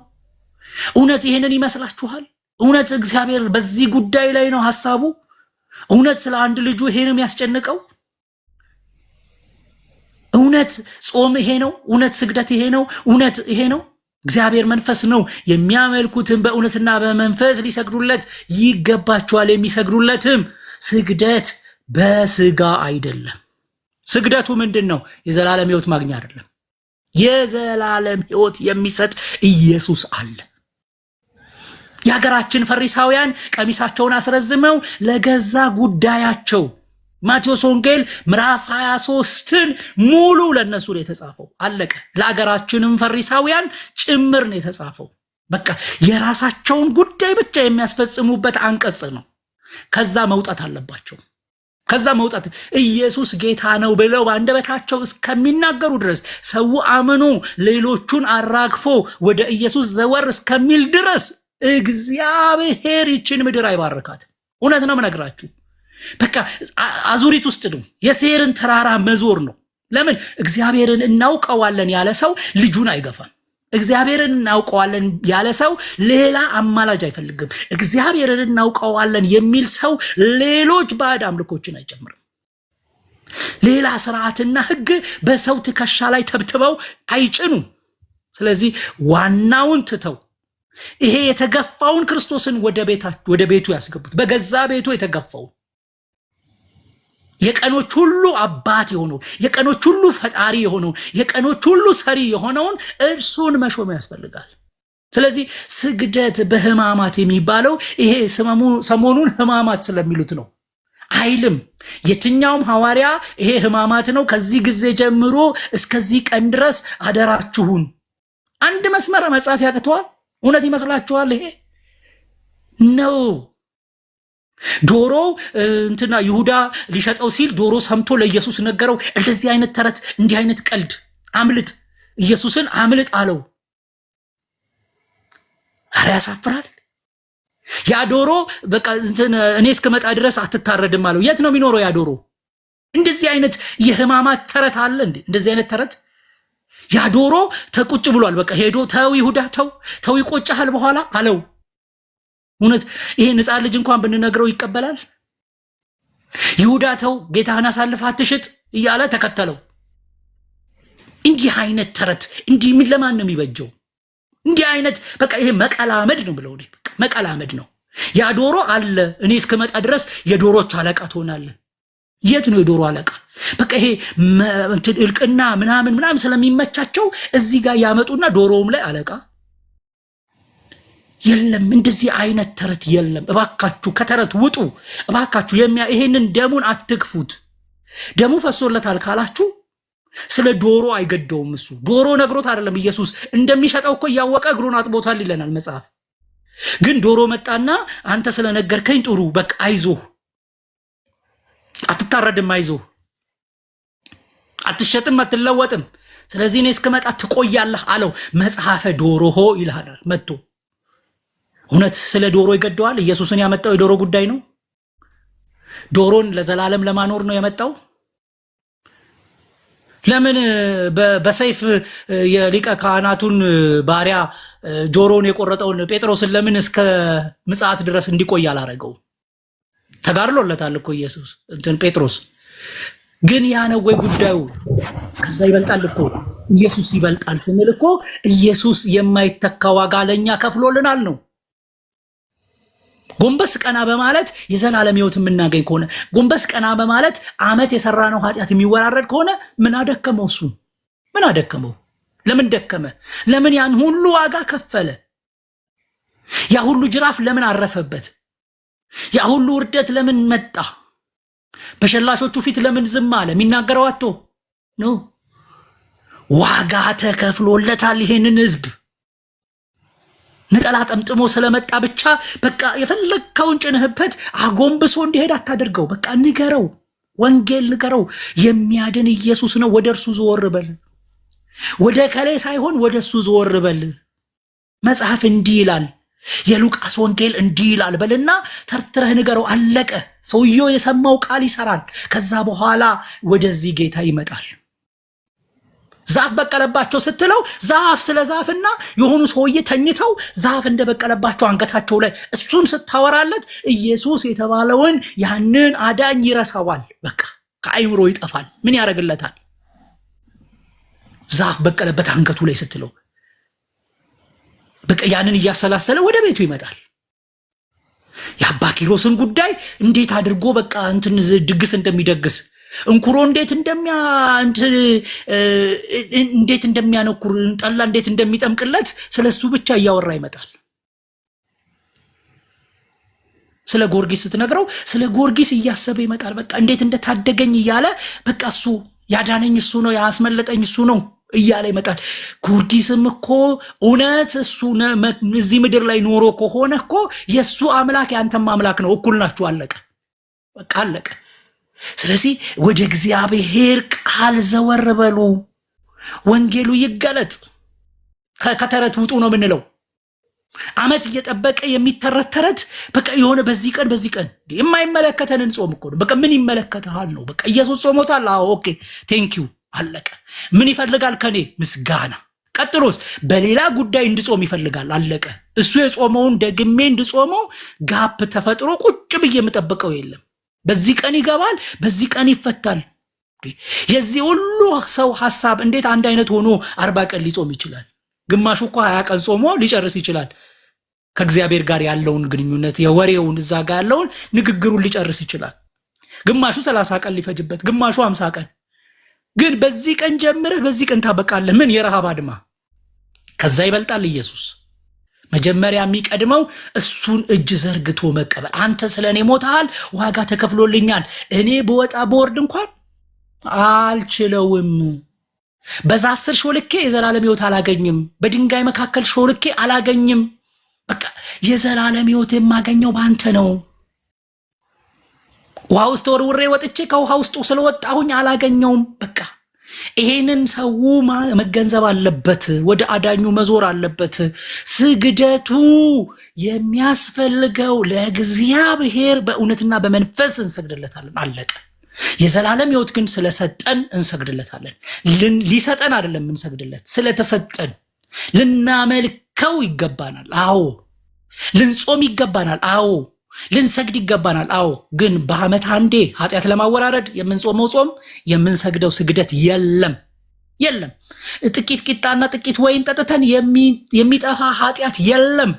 እውነት ይሄንን ይመስላችኋል? እውነት እግዚአብሔር በዚህ ጉዳይ ላይ ነው ሐሳቡ? እውነት ስለ አንድ ልጁ ይሄ ነው የሚያስጨንቀው? እውነት ጾም ይሄ ነው? እውነት ስግደት ይሄ ነው? እውነት ይሄ ነው? እግዚአብሔር መንፈስ ነው፣ የሚያመልኩትም በእውነትና በመንፈስ ሊሰግዱለት ይገባቸዋል። የሚሰግዱለትም ስግደት በስጋ አይደለም። ስግደቱ ምንድን ነው? የዘላለም ሕይወት ማግኛ አይደለም። የዘላለም ሕይወት የሚሰጥ ኢየሱስ አለ። የሀገራችን ፈሪሳውያን ቀሚሳቸውን አስረዝመው ለገዛ ጉዳያቸው ማቴዎስ ወንጌል ምዕራፍ 23ን ሙሉ ለነሱ ነው የተጻፈው። አለቀ። ለሀገራችንም ፈሪሳውያን ጭምር ነው የተጻፈው። በቃ የራሳቸውን ጉዳይ ብቻ የሚያስፈጽሙበት አንቀጽ ነው። ከዛ መውጣት አለባቸው። ከዛ መውጣት ኢየሱስ ጌታ ነው ብለው በአንደበታቸው እስከሚናገሩ ድረስ ሰው አምኖ ሌሎቹን አራግፎ ወደ ኢየሱስ ዘወር እስከሚል ድረስ እግዚአብሔር ይችን ምድር አይባርካትም። እውነት ነው የምነግራችሁ። በቃ አዙሪት ውስጥ ነው፣ የሴርን ተራራ መዞር ነው። ለምን እግዚአብሔርን እናውቀዋለን ያለ ሰው ልጁን አይገፋም። እግዚአብሔርን እናውቀዋለን ያለ ሰው ሌላ አማላጅ አይፈልግም። እግዚአብሔርን እናውቀዋለን የሚል ሰው ሌሎች ባዕድ አምልኮችን አይጨምርም። ሌላ ስርዓትና ሕግ በሰው ትከሻ ላይ ተብትበው አይጭኑም። ስለዚህ ዋናውን ትተው ይሄ የተገፋውን ክርስቶስን ወደ ቤቱ ያስገቡት። በገዛ ቤቱ የተገፋውን የቀኖች ሁሉ አባት የሆነውን፣ የቀኖች ሁሉ ፈጣሪ የሆነውን፣ የቀኖች ሁሉ ሰሪ የሆነውን እርሱን መሾም ያስፈልጋል። ስለዚህ ስግደት በሕማማት የሚባለው ይሄ ሰሞኑን ሕማማት ስለሚሉት ነው አይልም። የትኛውም ሐዋርያ ይሄ ሕማማት ነው፣ ከዚህ ጊዜ ጀምሮ እስከዚህ ቀን ድረስ አደራችሁን አንድ መስመር መጻፍ ያቅተዋል? እውነት ይመስላችኋል? ይሄ ነው። ዶሮ እንትና ይሁዳ ሊሸጠው ሲል ዶሮ ሰምቶ ለኢየሱስ ነገረው። እንደዚህ አይነት ተረት፣ እንዲህ አይነት ቀልድ፣ አምልጥ፣ ኢየሱስን አምልጥ አለው። አረ ያሳፍራል። ያ ዶሮ በቃ እንትን እኔ እስክመጣ ድረስ አትታረድም አለው። የት ነው የሚኖረው ያ ዶሮ? እንደዚህ አይነት የህማማት ተረት አለ እንዴ? እንደዚህ አይነት ተረት ያ ዶሮ ተቁጭ ብሏል። በቃ ሄዶ ተው ይሁዳ ተው ተው ይቆጭሃል በኋላ አለው። እውነት ይሄን ሕፃን ልጅ እንኳን ብንነግረው ይቀበላል? ይሁዳ ተው ጌታህን አሳልፈህ አትሽጥ እያለ ተከተለው። እንዲህ አይነት ተረት እንዲህ ምን ለማን ነው የሚበጀው? እንዲህ አይነት በቃ ይሄ መቀላመድ ነው ብለው በቃ መቀላመድ ነው። ያ ዶሮ አለ እኔ እስክመጣ ድረስ የዶሮች አለቃ ትሆናለህ። የት ነው የዶሮ አለቃ? በቃ ይሄ እንትን እልቅና ምናምን ምናምን ስለሚመቻቸው እዚህ ጋር ያመጡና ዶሮውም ላይ አለቃ የለም። እንደዚህ አይነት ተረት የለም። እባካችሁ ከተረት ውጡ። እባካችሁ ይሄንን ደሙን አትግፉት። ደሙ ፈሶለታል ካላችሁ ስለ ዶሮ አይገደውም። እሱ ዶሮ ነግሮት አይደለም ኢየሱስ እንደሚሸጠው እኮ እያወቀ እግሩን አጥቦታል ይለናል መጽሐፍ። ግን ዶሮ መጣና አንተ ስለነገርከኝ ጥሩ በቃ አይዞህ፣ አትታረድም፣ አይዞህ፣ አትሸጥም፣ አትለወጥም፣ ስለዚህ እኔ እስክመጣ ትቆያለህ አለው። መጽሐፈ ዶሮሆ ይልሃል መጥቶ። እውነት ስለ ዶሮ ይገደዋል? ኢየሱስን ያመጣው የዶሮ ጉዳይ ነው? ዶሮን ለዘላለም ለማኖር ነው የመጣው? ለምን በሰይፍ የሊቀ ካህናቱን ባሪያ ጆሮውን የቆረጠውን ጴጥሮስን ለምን እስከ ምጽአት ድረስ እንዲቆይ አላረገው? ተጋድሎለታል እኮ ኢየሱስ እንትን ጴጥሮስ። ግን ያ ነው ወይ ጉዳዩ? ከዛ ይበልጣል እኮ ኢየሱስ ይበልጣል ስንል እኮ ኢየሱስ የማይተካ ዋጋ ለኛ ከፍሎልናል ነው። ጎንበስ ቀና በማለት የዘላለም ሕይወት የምናገኝ ከሆነ፣ ጎንበስ ቀና በማለት ዓመት የሰራነው ኃጢአት የሚወራረድ ከሆነ ምን አደከመው? እሱ ምን አደከመው? ለምን ደከመ? ለምን ያን ሁሉ ዋጋ ከፈለ? ያ ሁሉ ጅራፍ ለምን አረፈበት? ያ ሁሉ ውርደት ለምን መጣ? በሸላሾቹ ፊት ለምን ዝም አለ? የሚናገረው አጥቶ ነው። ዋጋ ተከፍሎለታል። ይሄንን ህዝብ ነጠላ ጠምጥሞ ስለመጣ ብቻ በቃ የፈለግከውን ጭንህበት አጎንብሶ እንዲሄድ አታድርገው። በቃ ንገረው፣ ወንጌል ንገረው። የሚያድን ኢየሱስ ነው። ወደ እርሱ ዘወር በል። ወደ ከሌ ሳይሆን ወደ እሱ ዘወር በል። መጽሐፍ እንዲህ ይላል፣ የሉቃስ ወንጌል እንዲህ ይላል በልና ተርትረህ ንገረው። አለቀ። ሰውየው የሰማው ቃል ይሰራል። ከዛ በኋላ ወደዚህ ጌታ ይመጣል። ዛፍ በቀለባቸው ስትለው ዛፍ ስለ ዛፍና የሆኑ ሰውዬ ተኝተው ዛፍ እንደበቀለባቸው አንገታቸው ላይ እሱን ስታወራለት ኢየሱስ የተባለውን ያንን አዳኝ ይረሳዋል። በቃ ከአይምሮ ይጠፋል። ምን ያደርግለታል? ዛፍ በቀለበት አንገቱ ላይ ስትለው በቃ ያንን እያሰላሰለ ወደ ቤቱ ይመጣል። የአባ ኪሮስን ጉዳይ እንዴት አድርጎ በቃ እንትን ድግስ እንደሚደግስ፣ እንኩሮ እንዴት እንደሚያነኩር፣ ጠላ እንዴት እንደሚጠምቅለት ስለሱ ብቻ እያወራ ይመጣል። ስለ ጊዮርጊስ ስትነግረው ስለ ጊዮርጊስ እያሰበ ይመጣል። በቃ እንዴት እንደታደገኝ እያለ፣ በቃ እሱ ያዳነኝ እሱ ነው፣ ያስመለጠኝ እሱ ነው እያለ ይመጣል። ጊዮርጊስም እኮ እውነት እሱ እዚህ ምድር ላይ ኖሮ ከሆነ እኮ የእሱ አምላክ ያንተም አምላክ ነው፣ እኩል ናችሁ። አለቀ፣ በቃ አለቀ። ስለዚህ ወደ እግዚአብሔር ቃል ዘወር በሉ፣ ወንጌሉ ይገለጥ። ከተረት ውጡ ነው የምንለው። ዓመት እየጠበቀ የሚተረት ተረት በቃ የሆነ በዚህ ቀን በዚህ ቀን የማይመለከተንን ጾም እኮ ነው። በቃ ምን ይመለከተሃል ነው። በቃ ኢየሱስ ጾሞታል። አዎ okay thank you፣ አለቀ። ምን ይፈልጋል ከኔ? ምስጋና። ቀጥሎስ በሌላ ጉዳይ እንድጾም ይፈልጋል። አለቀ። እሱ የጾመውን ደግሜ እንድጾመው gap ተፈጥሮ ቁጭ ብዬ የምጠብቀው የለም። በዚህ ቀን ይገባል፣ በዚህ ቀን ይፈታል። የዚህ ሁሉ ሰው ሐሳብ እንዴት አንድ አይነት ሆኖ 40 ቀን ሊጾም ይችላል? ግማሹ እኮ 20 ቀን ጾሞ ሊጨርስ ይችላል። ከእግዚአብሔር ጋር ያለውን ግንኙነት፣ የወሬውን፣ እዛ ጋር ያለውን ንግግሩን ሊጨርስ ይችላል። ግማሹ 30 ቀን ሊፈጅበት፣ ግማሹ 50 ቀን። ግን በዚህ ቀን ጀምረህ በዚህ ቀን ታበቃለህ። ምን የረሃብ አድማ ከዛ ይበልጣል? ኢየሱስ መጀመሪያ የሚቀድመው እሱን እጅ ዘርግቶ መቀበል። አንተ ስለ እኔ ሞተሃል፣ ዋጋ ተከፍሎልኛል። እኔ ብወጣ ብወርድ እንኳን አልችለውም። በዛፍ ስር ሾልኬ የዘላለም ሕይወት አላገኝም። በድንጋይ መካከል ሾልኬ አላገኝም። በቃ የዘላለም ሕይወት የማገኘው በአንተ ነው። ውሃ ውስጥ ወርውሬ ወጥቼ ከውሃ ውስጥ ስለወጣሁኝ አላገኘውም። በቃ ይሄንን ሰው መገንዘብ አለበት። ወደ አዳኙ መዞር አለበት። ስግደቱ የሚያስፈልገው ለእግዚአብሔር በእውነትና በመንፈስ እንሰግድለታለን። አለቀ። የዘላለም ሕይወት ግን ስለሰጠን እንሰግድለታለን። ሊሰጠን አይደለም የምንሰግድለት፣ ስለተሰጠን ልናመልከው ይገባናል። አዎ ልንጾም ይገባናል። አዎ ልንሰግድ ይገባናል። አዎ ግን በዓመት አንዴ ኃጢአት ለማወራረድ የምንጾመው ጾም፣ የምንሰግደው ስግደት የለም፣ የለም። ጥቂት ቂጣና ጥቂት ወይን ጠጥተን የሚጠፋ ኃጢአት የለም።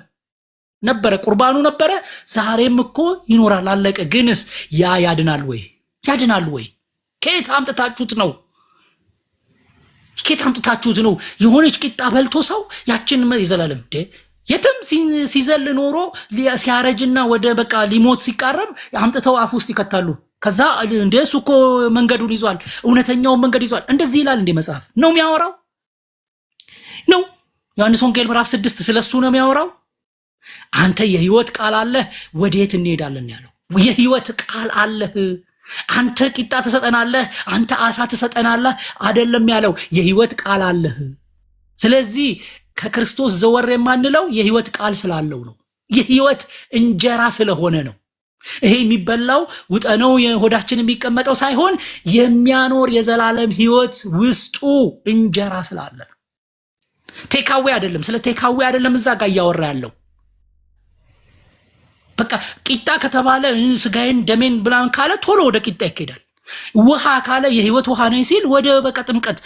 ነበረ፣ ቁርባኑ ነበረ፣ ዛሬም እኮ ይኖራል። አለቀ። ግንስ ያ ያድናል ወይ? ያድናል ወይ? ከየት አምጥታችሁት ነው? ከየት አምጥታችሁት ነው? የሆነች ቂጣ በልቶ ሰው ያችን የዘላለም የትም ሲዘል ኖሮ ሲያረጅና ወደ በቃ ሊሞት ሲቃረብ አምጥተው አፍ ውስጥ ይከታሉ። ከዛ እንደ እሱ እኮ መንገዱን ይዟል፣ እውነተኛውን መንገድ ይዟል። እንደዚህ ይላል እንዴ መጽሐፍ ነው የሚያወራው ነው? ዮሐንስ ወንጌል ምዕራፍ 6 ስለ እሱ ነው የሚያወራው። አንተ የህይወት ቃል አለህ፣ ወዴት እንሄዳለን ያለው። የህይወት ቃል አለህ። አንተ ቂጣ ትሰጠናለህ፣ አንተ አሳ ትሰጠናለህ አይደለም ያለው፣ የህይወት ቃል አለህ። ስለዚህ ከክርስቶስ ዘወር የማንለው የህይወት ቃል ስላለው ነው። የህይወት እንጀራ ስለሆነ ነው። ይሄ የሚበላው ውጠነው የሆዳችን የሚቀመጠው ሳይሆን የሚያኖር የዘላለም ህይወት ውስጡ እንጀራ ስላለ ነው። takeaway አይደለም፣ ስለ takeaway አይደለም እዛ ጋር እያወራ ያለው። በቃ ቂጣ ከተባለ፣ ስጋዬን ደሜን ብላን ካለ ቶሎ ወደ ቂጣ ይኬዳል። ውሃ ካለ የህይወት ውሃ ነኝ ሲል ወደ በቃ ጥምቀት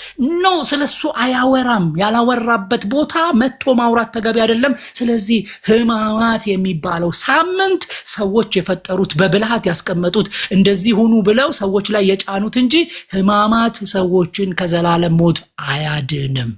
ነው። ስለሱ አያወራም። ያላወራበት ቦታ መጥቶ ማውራት ተገቢ አይደለም። ስለዚህ ህማማት የሚባለው ሳምንት ሰዎች የፈጠሩት፣ በብልሃት ያስቀመጡት፣ እንደዚህ ሁኑ ብለው ሰዎች ላይ የጫኑት እንጂ ህማማት ሰዎችን ከዘላለም ሞት አያድንም።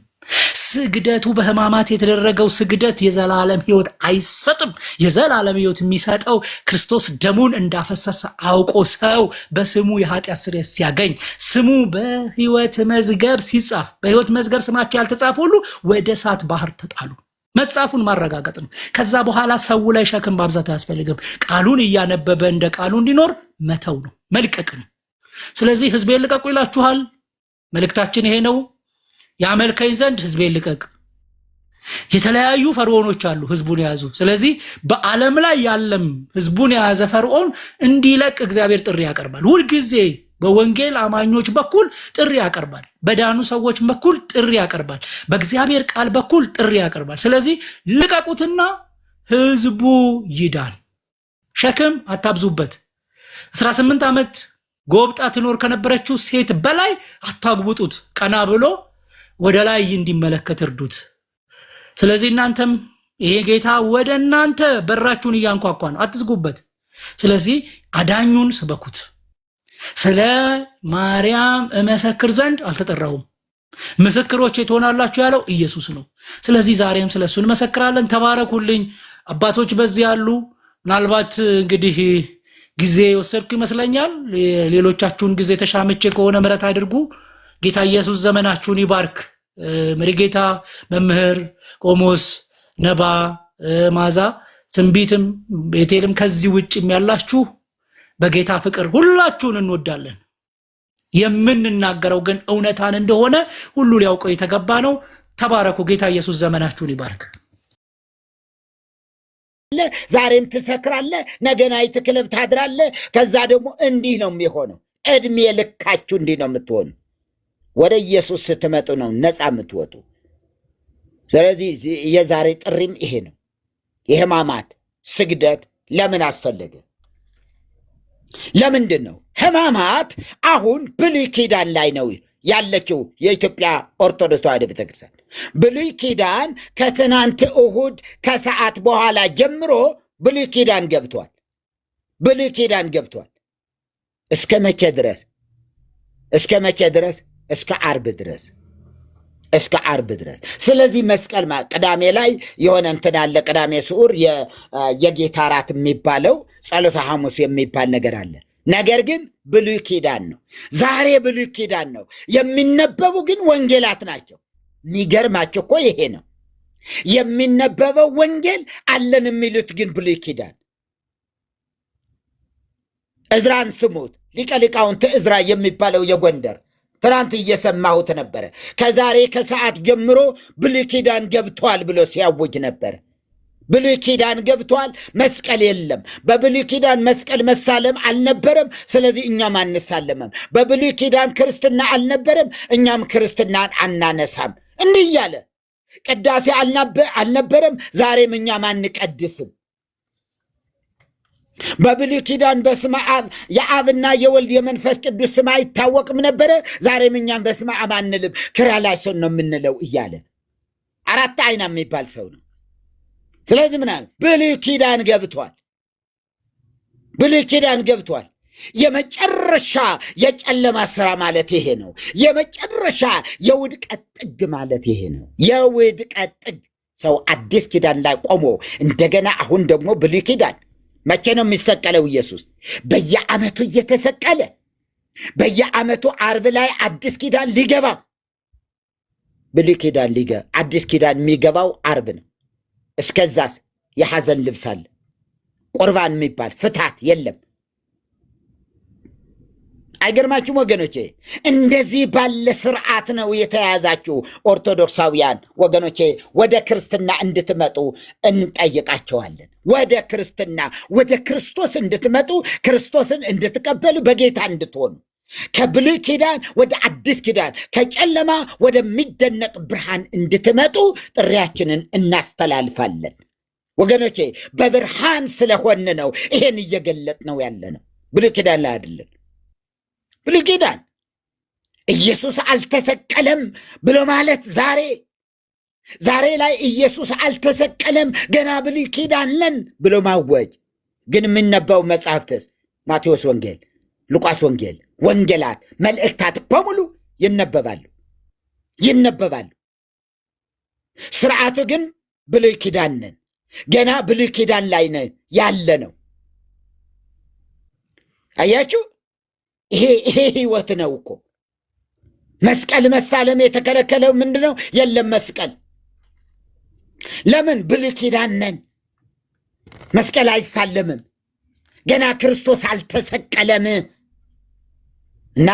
ስግደቱ በሕማማት የተደረገው ስግደት የዘላለም ሕይወት አይሰጥም። የዘላለም ሕይወት የሚሰጠው ክርስቶስ ደሙን እንዳፈሰሰ አውቆ ሰው በስሙ የኃጢአት ስርየት ሲያገኝ፣ ስሙ በሕይወት መዝገብ ሲጻፍ፣ በሕይወት መዝገብ ስማቸው ያልተጻፈ ሁሉ ወደ እሳት ባህር ተጣሉ። መጻፉን ማረጋገጥ ነው። ከዛ በኋላ ሰው ላይ ሸክም ማብዛት አያስፈልግም። ቃሉን እያነበበ እንደ ቃሉ እንዲኖር መተው ነው፣ መልቀቅ ነው። ስለዚህ ህዝቤን ልቀቁ ይላችኋል። መልእክታችን ይሄ ነው። ያመልከኝ ዘንድ ህዝቤን ልቀቅ። የተለያዩ ፈርዖኖች አሉ ህዝቡን የያዙ። ስለዚህ በዓለም ላይ ያለም ህዝቡን የያዘ ፈርዖን እንዲለቅ እግዚአብሔር ጥሪ ያቀርባል። ሁልጊዜ በወንጌል አማኞች በኩል ጥሪ ያቀርባል። በዳኑ ሰዎች በኩል ጥሪ ያቀርባል። በእግዚአብሔር ቃል በኩል ጥሪ ያቀርባል። ስለዚህ ልቀቁትና ህዝቡ ይዳን። ሸክም አታብዙበት። 18 ዓመት ጎብጣ ትኖር ከነበረችው ሴት በላይ አታጉብጡት። ቀና ብሎ ወደ ላይ እንዲመለከት እርዱት። ስለዚህ እናንተም ይሄ ጌታ ወደ እናንተ በራችሁን እያንኳኳ ነው፣ አትዝጉበት። ስለዚህ አዳኙን ስበኩት። ስለ ማርያም እመሰክር ዘንድ አልተጠራሁም፣ ምስክሮቼ ትሆናላችሁ ያለው ኢየሱስ ነው። ስለዚህ ዛሬም ስለ እሱ እንመሰክራለን። ተባረኩልኝ። አባቶች በዚህ ያሉ፣ ምናልባት እንግዲህ ጊዜ የወሰድኩ ይመስለኛል። ሌሎቻችሁን ጊዜ ተሻምቼ ከሆነ ምሕረት አድርጉ። ጌታ ኢየሱስ ዘመናችሁን ይባርክ። መሪጌታ፣ መምህር፣ ቆሞስ፣ ነባ፣ ማዛ፣ ትንቢትም፣ ቤቴልም ከዚህ ውጭም ያላችሁ በጌታ ፍቅር ሁላችሁን እንወዳለን። የምንናገረው ግን እውነታን እንደሆነ ሁሉ ሊያውቀው የተገባ ነው። ተባረኩ። ጌታ ኢየሱስ ዘመናችሁን ይባርክ። ዛሬም ትሰክራለህ፣ ነገ night club ታድራለህ። ከዛ ደግሞ እንዲህ ነው የሚሆነው። እድሜ ልካችሁ እንዲህ ነው የምትሆኑ። ወደ ኢየሱስ ስትመጡ ነው ነፃ የምትወጡ። ስለዚህ የዛሬ ጥሪም ይሄ ነው። የሕማማት ስግደት ለምን አስፈለገ? ለምንድን ነው ሕማማት? አሁን ብሉይ ኪዳን ላይ ነው ያለችው የኢትዮጵያ ኦርቶዶክስ ተዋሕዶ ቤተክርስቲያን። ብሉይ ኪዳን ከትናንት እሁድ ከሰዓት በኋላ ጀምሮ ብሉይ ኪዳን ገብቷል። ብሉይ ኪዳን ገብቷል። እስከ መቼ ድረስ? እስከ መቼ ድረስ? እስከ ዓርብ ድረስ፣ እስከ ዓርብ ድረስ። ስለዚህ መስቀል ቅዳሜ ላይ የሆነ እንትን አለ። ቅዳሜ ስዑር የጌታ እራት የሚባለው ጸሎተ ሐሙስ የሚባል ነገር አለ። ነገር ግን ብሉይ ኪዳን ነው። ዛሬ ብሉይ ኪዳን ነው የሚነበቡ፣ ግን ወንጌላት ናቸው። የሚገርማቸው እኮ ይሄ ነው። የሚነበበው ወንጌል አለን የሚሉት ግን ብሉይ ኪዳን። እዝራን ስሙት። ሊቀ ሊቃውንት እዝራ የሚባለው የጎንደር ትናንት እየሰማሁት ነበረ። ከዛሬ ከሰዓት ጀምሮ ብሉይ ኪዳን ገብቷል ብሎ ሲያውጅ ነበረ። ብሉይ ኪዳን ገብቷል፣ መስቀል የለም። በብሉይ ኪዳን መስቀል መሳለም አልነበረም። ስለዚህ እኛም አንሳለምም። በብሉይ ኪዳን ክርስትና አልነበረም፣ እኛም ክርስትናን አናነሳም። እንዲህ እያለ ቅዳሴ አልነበረም፣ ዛሬም እኛም አንቀድስም። በብሉይ ኪዳን በስመ አብ የአብና የወልድ የመንፈስ ቅዱስ ስም አይታወቅም ነበረ። ዛሬም እኛም በስመ አብ አንልም፣ ኪርያላይሶን ነው የምንለው እያለ አራት አይና የሚባል ሰው ነው። ስለዚህ ምናል ብሉይ ኪዳን ገብቷል። ብሉይ ኪዳን ገብቷል። የመጨረሻ የጨለማ ስራ ማለት ይሄ ነው። የመጨረሻ የውድቀት ጥግ ማለት ይሄ ነው። የውድቀት ጥግ ሰው አዲስ ኪዳን ላይ ቆሞ እንደገና አሁን ደግሞ ብሉይ ኪዳን። መቼ ነው የሚሰቀለው ኢየሱስ? በየዓመቱ እየተሰቀለ በየዓመቱ ዓርብ ላይ አዲስ ኪዳን ሊገባ፣ ብሉይ ኪዳን ሊገባ አዲስ ኪዳን የሚገባው ዓርብ ነው። እስከዛስ የሐዘን ልብስ አለ። ቁርባን የሚባል ፍትሐት የለም። አይገርማችሁም ወገኖቼ? እንደዚህ ባለ ስርዓት ነው የተያዛችሁ ኦርቶዶክሳውያን ወገኖቼ። ወደ ክርስትና እንድትመጡ እንጠይቃቸዋለን። ወደ ክርስትና፣ ወደ ክርስቶስ እንድትመጡ፣ ክርስቶስን እንድትቀበሉ፣ በጌታ እንድትሆኑ፣ ከብሉይ ኪዳን ወደ አዲስ ኪዳን፣ ከጨለማ ወደሚደነቅ ብርሃን እንድትመጡ ጥሪያችንን እናስተላልፋለን። ወገኖቼ፣ በብርሃን ስለሆን ነው ይሄን እየገለጥ ነው ያለ ነው። ብሉይ ኪዳን ላይ አይደለም። ብሉይ ኪዳን ኢየሱስ አልተሰቀለም ብሎ ማለት ዛሬ ላይ ኢየሱስ አልተሰቀለም ገና ብሉይ ኪዳን ነን ብሎ ማወጅ፣ ግን የሚነበው መጽሐፍትስ ማቴዎስ ወንጌል፣ ሉቃስ ወንጌል፣ ወንጌላት፣ መልእክታት በሙሉ ይነበባሉ ይነበባሉ። ስርዓቱ ግን ብሉይ ኪዳን ነን። ገና ብሉይ ኪዳን ላይ ነን ያለ ነው። አያችሁ፣ ይሄ ህይወት ነው እኮ። መስቀል መሳለም የተከለከለው ምንድን ነው? የለም መስቀል። ለምን? ብሉይ ኪዳን ነን። መስቀል አይሳለምም። ገና ክርስቶስ አልተሰቀለም። እና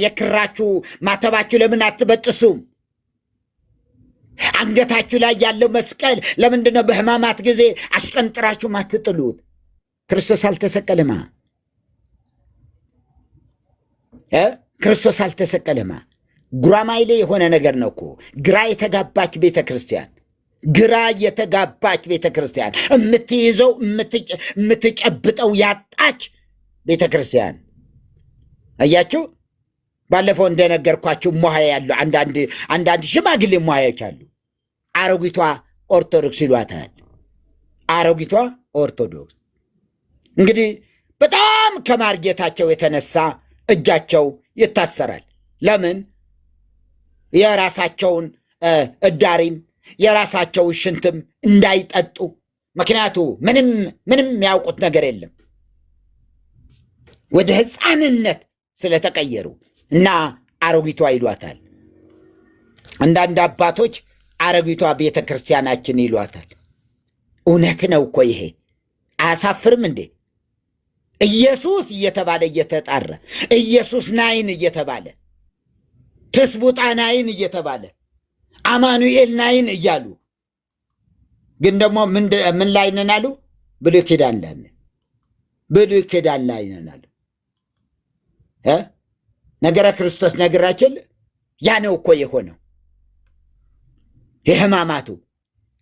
የክራችሁ ማተባችሁ ለምን አትበጥሱም? አንገታችሁ ላይ ያለው መስቀል ለምንድን ነው በሕማማት ጊዜ አሽቀንጥራችሁ ማትጥሉት? ክርስቶስ አልተሰቀለማ። ክርስቶስ አልተሰቀለማ። ጉራማይሌ የሆነ ነገር ነው እኮ። ግራ የተጋባች ቤተ ክርስቲያን፣ ግራ የተጋባች ቤተ ክርስቲያን፣ የምትይዘው የምትጨብጠው ያጣች ቤተ ክርስቲያን። አያችሁ፣ ባለፈው እንደነገርኳችሁ ሞሃ ያሉ አንዳንድ ሽማግሌ ሞሃዮች አሉ። አሮጊቷ ኦርቶዶክስ ይሏታል። አሮጊቷ ኦርቶዶክስ እንግዲህ በጣም ከማርጌታቸው የተነሳ እጃቸው ይታሰራል። ለምን? የራሳቸውን እዳሪም የራሳቸውን ሽንትም እንዳይጠጡ። ምክንያቱ ምንም ምንም የሚያውቁት ነገር የለም ወደ ሕፃንነት ስለተቀየሩ እና አሮጊቷ ይሏታል። አንዳንድ አባቶች አሮጊቷ ቤተ ክርስቲያናችን ይሏታል። እውነት ነው እኮ ይሄ። አያሳፍርም እንዴ? ኢየሱስ እየተባለ እየተጣራ፣ ኢየሱስ ናይን እየተባለ፣ ትስቡጣ ናይን እየተባለ፣ አማኑኤል ናይን እያሉ ግን ደግሞ ምን ላይ ነን አሉ? ብሉይ ኪዳን ላይ ነን። ብሉይ ኪዳን ላይ ነን አሉ። ነገረ ክርስቶስ ነግራችን ያ ነው እኮ የሆነው። የሕማማቱ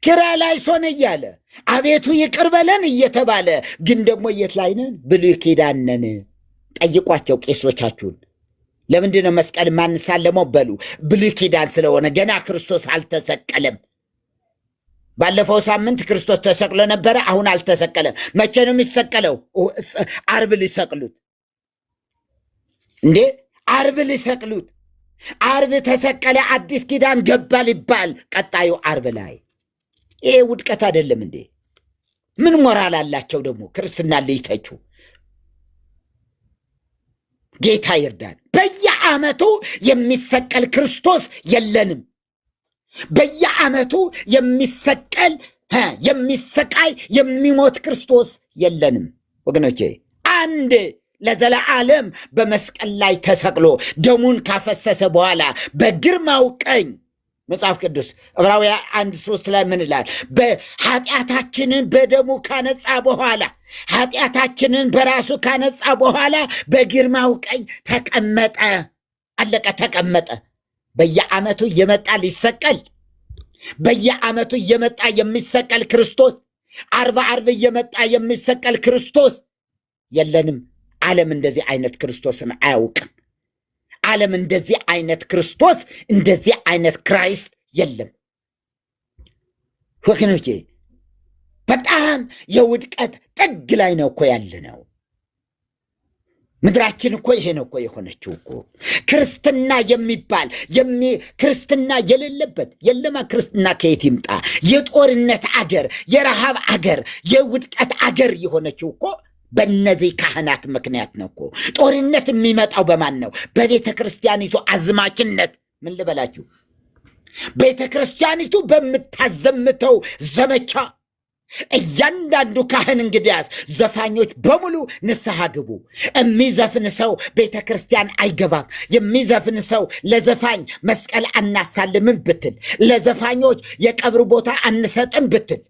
ኪርያላይሶን እያለ፣ አቤቱ ይቅር በለን እየተባለ ግን ደግሞ የት ላይ ነን? ብሉይ ኪዳን ነን። ጠይቋቸው ቄሶቻችሁን። ለምንድን ነው መስቀል ማንሳለመው? በሉ ብሉይ ኪዳን ስለሆነ ገና ክርስቶስ አልተሰቀለም። ባለፈው ሳምንት ክርስቶስ ተሰቅሎ ነበረ። አሁን አልተሰቀለም። መቼ ነው የሚሰቀለው? ዓርብ ሊሰቅሉት እንዴ? ዓርብ ሊሰቅሉት። ዓርብ ተሰቀለ፣ አዲስ ኪዳን ገባ ሊባል ቀጣዩ ዓርብ ላይ። ይሄ ውድቀት አይደለም እንዴ? ምን ሞራል አላቸው ደግሞ ክርስትና ሊተቹ? ጌታ ይርዳን። በየዓመቱ የሚሰቀል ክርስቶስ የለንም። በየዓመቱ የሚሰቀል፣ የሚሰቃይ፣ የሚሞት ክርስቶስ የለንም ወገኖቼ። አንድ ለዘለዓለም በመስቀል ላይ ተሰቅሎ ደሙን ካፈሰሰ በኋላ በግርማው ቀኝ፣ መጽሐፍ ቅዱስ ዕብራውያን 1:3 ላይ ምን ይላል? በኃጢአታችንን በደሙ ካነጻ በኋላ፣ ኃጢአታችንን በራሱ ካነጻ በኋላ በግርማው ቀኝ ተቀመጠ። አለቀ፣ ተቀመጠ። በየዓመቱ እየመጣ ሊሰቀል፣ በየዓመቱ እየመጣ የሚሰቀል ክርስቶስ፣ ዓርብ ዓርብ እየመጣ የሚሰቀል ክርስቶስ የለንም። ዓለም እንደዚህ አይነት ክርስቶስን አያውቅም። ዓለም እንደዚህ አይነት ክርስቶስ፣ እንደዚህ አይነት Christ የለም። ወገኖቼ፣ በጣም የውድቀት ጥግ ላይ ነው እኮ ያለ ነው። ምድራችን እኮ ይሄ ነው እኮ የሆነችው እኮ። ክርስትና የሚባል ክርስትና የሌለበት የለማ። ክርስትና ከየት ይምጣ? የጦርነት አገር፣ የረሃብ አገር፣ የውድቀት አገር የሆነችው እኮ በእነዚህ ካህናት ምክንያት ነው እኮ። ጦርነት የሚመጣው በማን ነው? በቤተ ክርስቲያኒቱ አዝማችነት። ምን ልበላችሁ፣ ቤተ ክርስቲያኒቱ በምታዘምተው ዘመቻ እያንዳንዱ ካህን እንግዲያስ ዘፋኞች በሙሉ ንስሐ ግቡ። የሚዘፍን ሰው ቤተ ክርስቲያን አይገባም። የሚዘፍን ሰው፣ ለዘፋኝ መስቀል አናሳልምም ብትል፣ ለዘፋኞች የቀብር ቦታ አንሰጥም ብትል፣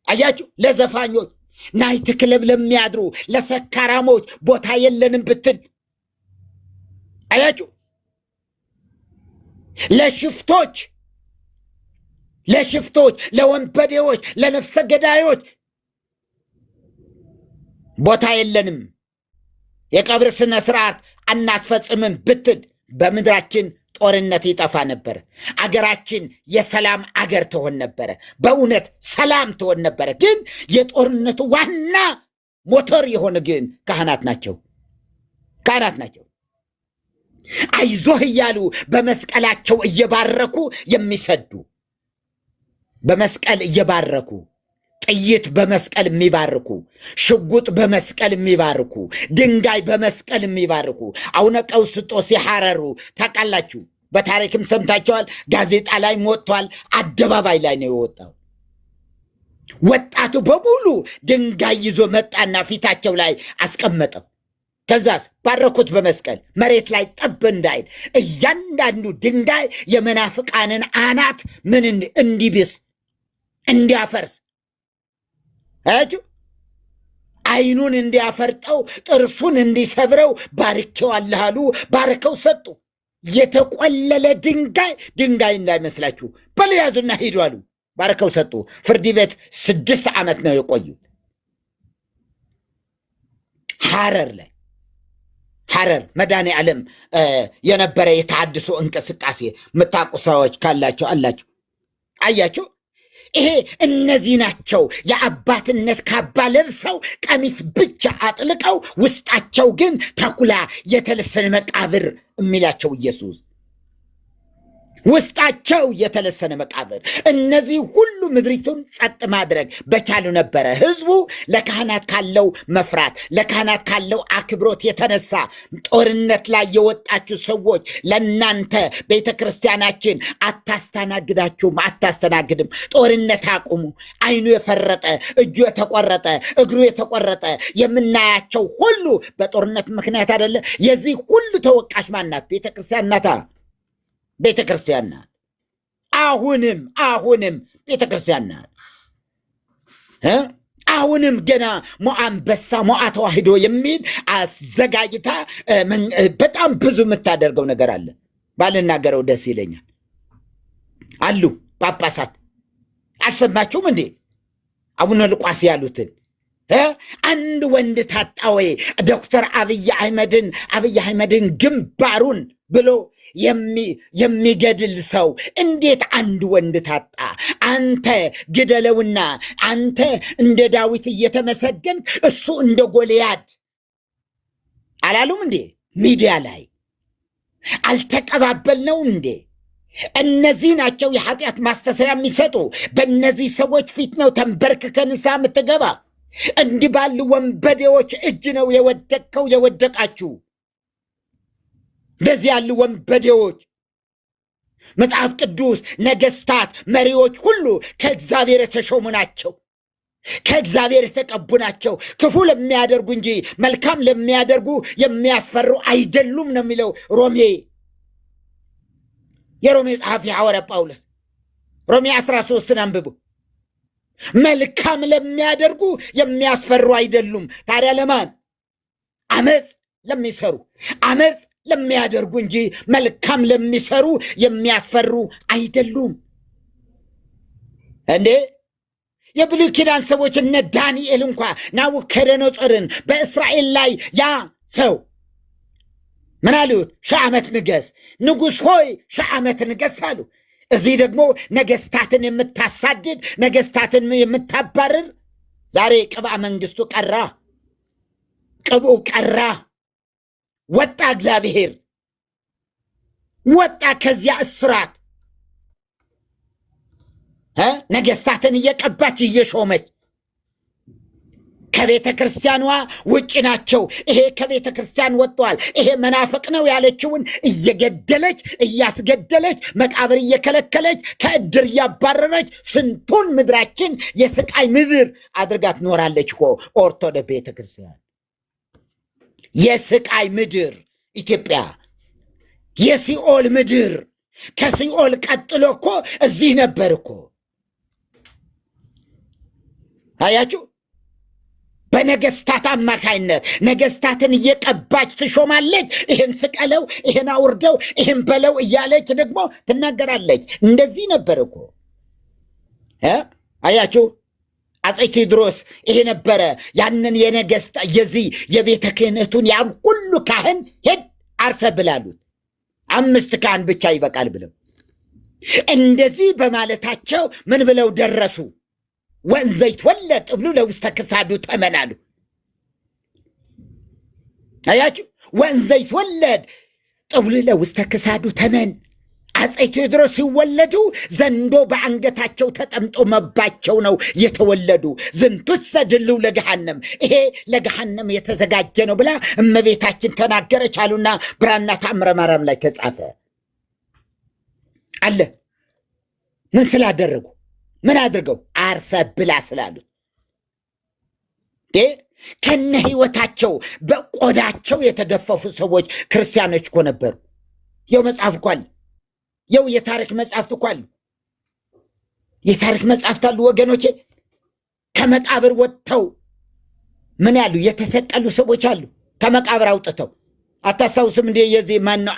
አያችሁ፣ ለዘፋኞች፣ night club ለሚያድሩ ለሰካራሞች ቦታ የለንም ብትል፣ አያችሁ፣ ለሽፍቶች፣ ለወንበዴዎች፣ ለነፍሰ ገዳዮች ቦታ የለንም፣ የቀብር ስነ ስርዓት አናስፈጽምም ብትል በምድራችን ጦርነት ይጠፋ ነበር። አገራችን የሰላም አገር ትሆን ነበረ። በእውነት ሰላም ትሆን ነበረ። ግን የጦርነቱ ዋና ሞተር የሆነ ግን ካህናት ናቸው። ካህናት ናቸው። አይዞህ እያሉ በመስቀላቸው እየባረኩ የሚሰዱ። በመስቀል እየባረኩ፣ ጥይት በመስቀል የሚባርኩ፣ ሽጉጥ በመስቀል የሚባርኩ፣ ድንጋይ በመስቀል የሚባርኩ አቡነ ቀውስጦስ የሐረሩ ታውቃላችሁ። በታሪክም ሰምታቸዋል። ጋዜጣ ላይ ወጥቷል። አደባባይ ላይ ነው የወጣው። ወጣቱ በሙሉ ድንጋይ ይዞ መጣና ፊታቸው ላይ አስቀመጠው። ከዛስ ባረኩት በመስቀል መሬት ላይ ጠብ እንዳይል። እያንዳንዱ ድንጋይ የመናፍቃንን አናት ምን እንዲብስ እንዲያፈርስ፣ አያችሁ፣ አይኑን እንዲያፈርጠው ጥርሱን እንዲሰብረው ባርኬዋለሁ አሉ። ባርከው ሰጡ። የተቆለለ ድንጋይ ድንጋይ እንዳይመስላችሁ በሉ ያዙና ሂዱ አሉ። ባርከው ሰጡ። ፍርድ ቤት 6 ዓመት ነው የቆዩት። ሐረር ላይ፣ ሐረር መድኃኔ ዓለም የነበረ የተሃድሶ እንቅስቃሴ የምታውቁ ሰዎች ካላቸው አላቸው። አያቸው። ይሄ እነዚህ ናቸው የአባትነት ካባ ለብሰው ቀሚስ ብቻ አጥልቀው ውስጣቸው ግን ተኩላ የተለሰነ መቃብር የሚላቸው ኢየሱስ፣ ውስጣቸው የተለሰነ መቃብር። እነዚህ ሁሉ ምድሪቱን ጸጥ ማድረግ በቻሉ ነበረ። ህዝቡ ለካህናት ካለው መፍራት፣ ለካህናት ካለው አክብሮት የተነሳ ጦርነት ላይ የወጣችሁ ሰዎች ለእናንተ ቤተ ክርስቲያናችን አታስተናግዳችሁም፣ አታስተናግድም። ጦርነት አቁሙ። አይኑ የፈረጠ፣ እጁ የተቆረጠ፣ እግሩ የተቆረጠ የምናያቸው ሁሉ በጦርነት ምክንያት አይደለ? የዚህ ሁሉ ተወቃሽ ማናት? ቤተ ክርስቲያን ናታ። ቤተ ክርስቲያን ናት። አሁንም አሁንም ቤተ ክርስቲያን ናት። አሁንም ገና ሞአ አንበሳ፣ ሞአ ተዋህዶ የሚል አዘጋጅታ በጣም ብዙ የምታደርገው ነገር አለ። ባልናገረው ደስ ይለኛል። አሉ ጳጳሳት፣ አልሰማችሁም እንዴ? አቡነ ሉቃስ ያሉትን፣ አንድ ወንድ ታጣ ወይ ዶክተር አብይ አህመድን ግንባሩን ብሎ የሚገድል ሰው እንዴት አንድ ወንድ ታጣ? አንተ ግደለውና አንተ እንደ ዳዊት እየተመሰገንክ እሱ እንደ ጎልያድ አላሉም እንዴ? ሚዲያ ላይ አልተቀባበልነው እንዴ? እነዚህ ናቸው የኃጢአት ማስተስሪያ የሚሰጡ። በእነዚህ ሰዎች ፊት ነው ተንበርክከህ ንስሐ የምትገባ። እንዲህ ባሉ ወንበዴዎች እጅ ነው የወደቅከው፣ የወደቃችሁ። እንደዚህ ያሉ ወንበዴዎች፣ መጽሐፍ ቅዱስ ነገስታት፣ መሪዎች ሁሉ ከእግዚአብሔር የተሾሙ ናቸው፣ ከእግዚአብሔር የተቀቡ ናቸው። ክፉ ለሚያደርጉ እንጂ መልካም ለሚያደርጉ የሚያስፈሩ አይደሉም ነው የሚለው ሮሜ፣ የሮሜ ጸሐፊ ሐዋርያ ጳውሎስ። ሮሜ 13ን አንብቡ። መልካም ለሚያደርጉ የሚያስፈሩ አይደሉም። ታዲያ ለማን? አመፅ ለሚሰሩ፣ አመፅ ለሚያደርጉ እንጂ መልካም ለሚሰሩ የሚያስፈሩ አይደሉም። እንዴ፣ የብሉይ ኪዳን ሰዎች እነ ዳንኤል እንኳ ናቡከደነጾርን በእስራኤል ላይ ያ ሰው ምን አሉት? 1000 ዓመት ንገስ፣ ንጉሥ ሆይ 1000 ዓመት ንገስ አሉ። እዚህ ደግሞ ነገስታትን የምታሳድድ፣ ነገስታትን የምታባርር፣ ዛሬ ቅብአ መንግስቱ ቀራ፣ ቅብኡ ቀራ፣ ወጣ፣ እግዚአብሔር ወጣ ከዚያ እስራት። ነገስታትን እየቀባች እየሾመች ከቤተ ክርስቲያኗ ውጭ ናቸው። ይሄ ከቤተ ክርስቲያን ወጥቷል፣ ይሄ መናፍቅ ነው ያለችውን እየገደለች፣ እያስገደለች፣ መቃብር እየከለከለች፣ ከእድር እያባረረች ስንቱን ምድራችን የስቃይ ምድር አድርጋ ትኖራለች እኮ ኦርቶዶክስ ቤተ ክርስቲያን። የስቃይ ምድር ኢትዮጵያ፣ የሲኦል ምድር፣ ከሲኦል ቀጥሎ እኮ እዚህ ነበር እኮ። አያችሁ፣ በነገስታት አማካይነት ነገስታትን እየቀባች ትሾማለች። ይህን ስቀለው፣ ይህን አውርደው፣ ይህን በለው እያለች ደግሞ ትናገራለች። እንደዚህ ነበር እኮ። አያችሁ፣ አፄ ቴዎድሮስ ይሄ ነበረ። ያንን የነገስት የዚህ የቤተ ክህነቱን ያን ሁሉ ካህን ሄድ አርሰ ብላሉት፣ 5 ካህን ብቻ ይበቃል ብለው እንደዚህ በማለታቸው ምን ብለው ደረሱ? ወእንዘ ይትወለድ ጥብሉ ለውስተ ክሳዱ ተመን አሉ። አያችሁ፣ ወእንዘ ይትወለድ ጥብሉ ለውስተ ክሳዱ ተመን። አፄ ቴዎድሮስ ሲወለዱ ዘንዶ በአንገታቸው ተጠምጥሞባቸው ነው የተወለዱ። ዝንቱሰ ድልው ለገሃነም፣ ይሄ ለገሃነም የተዘጋጀ ነው ብላ እመቤታችን ተናገረች አሉና ብራና ተአምረ ማርያም ላይ ተጻፈ አለ። ምን ስላደረጉ? ምን አድርገው? አርሰ ብላ ስላሉት ከነ ህይወታቸው በቆዳቸው የተገፈፉ ሰዎች ክርስቲያኖች እኮ ነበሩ። የው መጽሐፍ እኮ አለ። የው የታሪክ መጽሐፍት እኮ አሉ። የታሪክ መጽሐፍት አሉ ወገኖቼ። ከመቃብር ወጥተው ምን ያሉ የተሰቀሉ ሰዎች አሉ። ከመቃብር አውጥተው አታስታውስም እንዴ? የዚህ ማን ነው?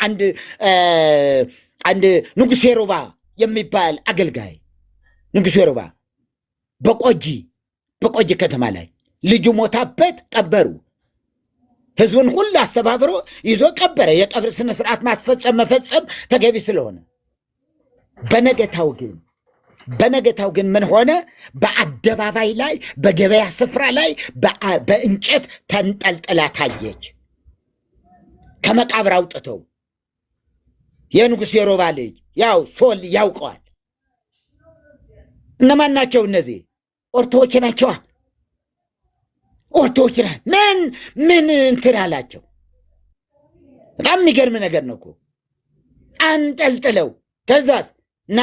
አንድ ንጉሴ ሮባ የሚባል አገልጋይ፣ ንጉሴ ሮባ በቆጂ ከተማ ላይ ልጁ ሞታበት ቀበሩ። ህዝቡን ሁሉ አስተባብሮ ይዞ ቀበረ። የቀብር ስነ ስርዓት ማስፈጸም መፈጸም ተገቢ ስለሆነ በነገታው ግን ምን ሆነ? በአደባባይ ላይ፣ በገበያ ስፍራ ላይ በእንጨት ተንጠልጥላ ታየች። ከመቃብር አውጥተው የንጉሥ የሮባ ልጅ ያው ሶል ያውቀዋል። እነማን ናቸው እነዚህ? ኦርቶዎች ናቸዋ። ኦርቶዎች ምን ምን እንትን አላቸው። በጣም የሚገርም ነገር ነው እኮ፣ አንጠልጥለው። ከዛስ ና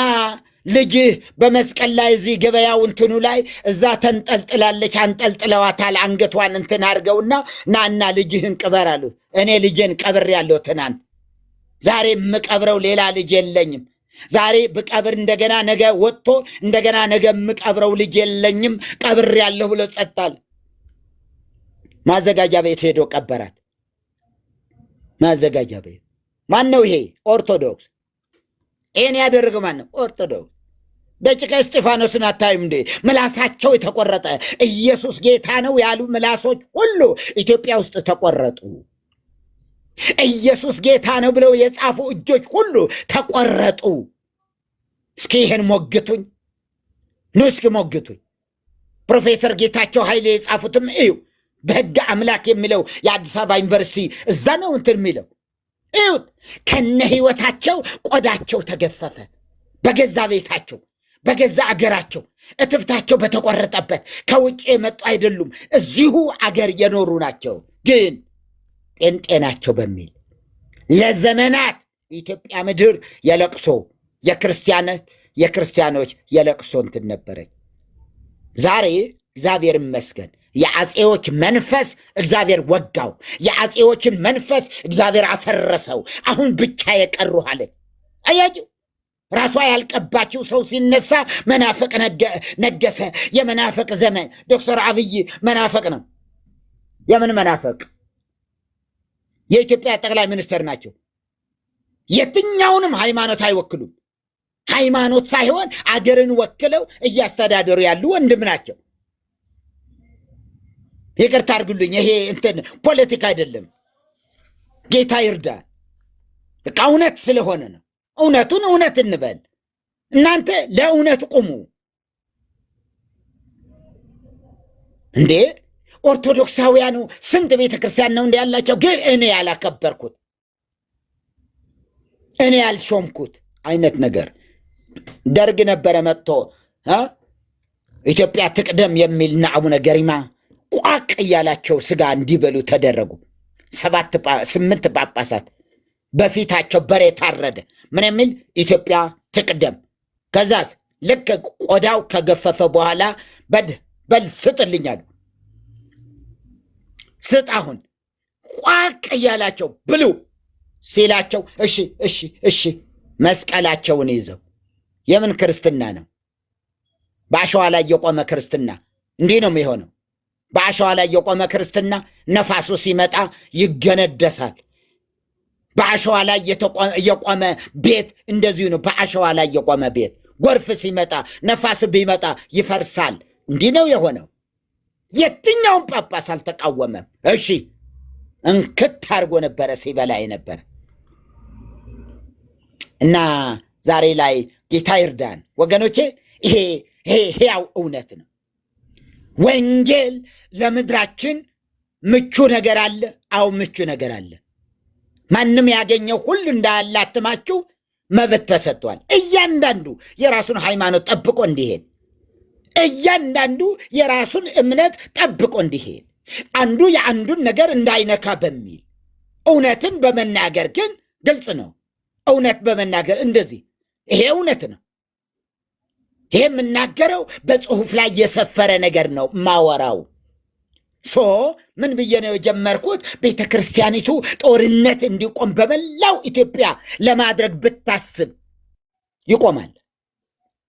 ልጅህ በመስቀል ላይ እዚህ ገበያው እንትኑ ላይ እዛ ተንጠልጥላለች፣ አንጠልጥለዋታል። አንገቷን እንትን አድርገውና ናና ልጅህን ቅበር አሉት። እኔ ልጄን ቀብሬያለሁ ትናንት፣ ዛሬ የምቀብረው ሌላ ልጅ የለኝም። ዛሬ ብቀብር እንደገና ነገ ወጥቶ እንደገና ነገ የምቀብረው ልጅ የለኝም፣ ቀብሬያለሁ ብሎ ጸጥ አለ። ማዘጋጃ ቤት ሄዶ ቀበራት። ማዘጋጃ ቤት ማን ነው ይሄ? ኦርቶዶክስ። ይህን ያደረገው ማን ነው? ኦርቶዶክስ። ደቂቀ እስጢፋኖስን አታዩም እንዴ? ምላሳቸው የተቆረጠ፣ ኢየሱስ ጌታ ነው ያሉ ምላሶች ሁሉ ኢትዮጵያ ውስጥ ተቆረጡ። ኢየሱስ ጌታ ነው ብለው የጻፉ እጆች ሁሉ ተቆረጡ። እስኪ ይህን ሞግቱኝ፣ ኑ እስኪ ሞግቱኝ። ፕሮፌሰር ጌታቸው ኃይሌ የጻፉትም እዩ። በሕግ አምላክ የሚለው የአዲስ አበባ ዩኒቨርሲቲ እዛ ነው እንትን የሚለው እዩት። ከነ ህይወታቸው ቆዳቸው ተገፈፈ። በገዛ ቤታቸው፣ በገዛ አገራቸው እትብታቸው በተቆረጠበት፣ ከውጭ የመጡ አይደሉም፣ እዚሁ አገር የኖሩ ናቸው። ግን ጴንጤ ናቸው በሚል ለዘመናት ኢትዮጵያ ምድር የለቅሶ የክርስቲያኖች የለቅሶ እንትን ነበረች። ዛሬ እግዚአብሔር ይመስገን የአፄዎች መንፈስ እግዚአብሔር ወጋው። የአፄዎችን መንፈስ እግዚአብሔር አፈረሰው። አሁን ብቻ የቀሩ አለ። አያችሁ፣ ራሷ ያልቀባችው ሰው ሲነሳ መናፍቅ ነገሰ። የመናፍቅ ዘመን። ዶክተር አብይ መናፍቅ ነው። የምን መናፍቅ? የኢትዮጵያ ጠቅላይ ሚኒስትር ናቸው። የትኛውንም ሃይማኖት አይወክሉም። ሃይማኖት ሳይሆን አገርን ወክለው እያስተዳደሩ ያሉ ወንድም ናቸው። ይቅርታ አድርጉልኝ፣ ይሄ እንትን ፖለቲካ አይደለም። ጌታ ይርዳ። በቃ እውነት ስለሆነ ነው። እውነቱን እውነት እንበል። እናንተ ለእውነት ቁሙ። እንዴ፣ ኦርቶዶክሳውያኑ ስንት ቤተ ክርስቲያን ነው እንደ ያላቸው? ግን እኔ ያላከበርኩት፣ እኔ ያልሾምኩት አይነት ነገር። ደርግ ነበረ መጥቶ ኢትዮጵያ ትቅደም የሚል እና አቡነ ገሪማ ቋቅ እያላቸው ስጋ እንዲበሉ ተደረጉ። ሰባት ስምንት ጳጳሳት በፊታቸው በሬ ታረደ። ምን የሚል? ኢትዮጵያ ትቅደም። ከዛስ ልክ ቆዳው ከገፈፈ በኋላ በድ በል ስጥልኝ አሉ። ስጥ፣ አሁን ቋቅ እያላቸው ብሉ ሲላቸው እሺ እሺ እሺ መስቀላቸውን ይዘው። የምን ክርስትና ነው? በአሸዋ ላይ የቆመ ክርስትና እንዲህ ነው የሚሆነው። በአሸዋ ላይ የቆመ ክርስትና ነፋሱ ሲመጣ ይገነደሳል። በአሸዋ ላይ የቆመ ቤት እንደዚሁ ነው። በአሸዋ ላይ የቆመ ቤት ጎርፍ ሲመጣ፣ ነፋስ ቢመጣ ይፈርሳል። እንዲህ ነው የሆነው። የትኛውም ጳጳስ አልተቃወመም። እሺ እንክት አድርጎ ነበረ ሲበላ የነበረ። እና ዛሬ ላይ ጌታ ይርዳን ወገኖቼ። ይሄ ሕያው እውነት ነው። ወንጌል ለምድራችን ምቹ ነገር አለ። አዎ፣ ምቹ ነገር አለ። ማንም ያገኘው ሁሉ እንዳያላትማችሁ መብት ተሰጥቷል። እያንዳንዱ የራሱን ሃይማኖት ጠብቆ እንዲሄድ፣ እያንዳንዱ የራሱን እምነት ጠብቆ እንዲሄድ፣ አንዱ የአንዱን ነገር እንዳይነካ በሚል እውነትን በመናገር ግን ግልጽ ነው። እውነት በመናገር እንደዚህ ይሄ እውነት ነው። ይሄ የምናገረው በጽሁፍ ላይ የሰፈረ ነገር ነው ማወራው። So ምን ብዬ ነው የጀመርኩት? ቤተ ክርስቲያኒቱ ጦርነት እንዲቆም በመላው ኢትዮጵያ ለማድረግ ብታስብ ይቆማል።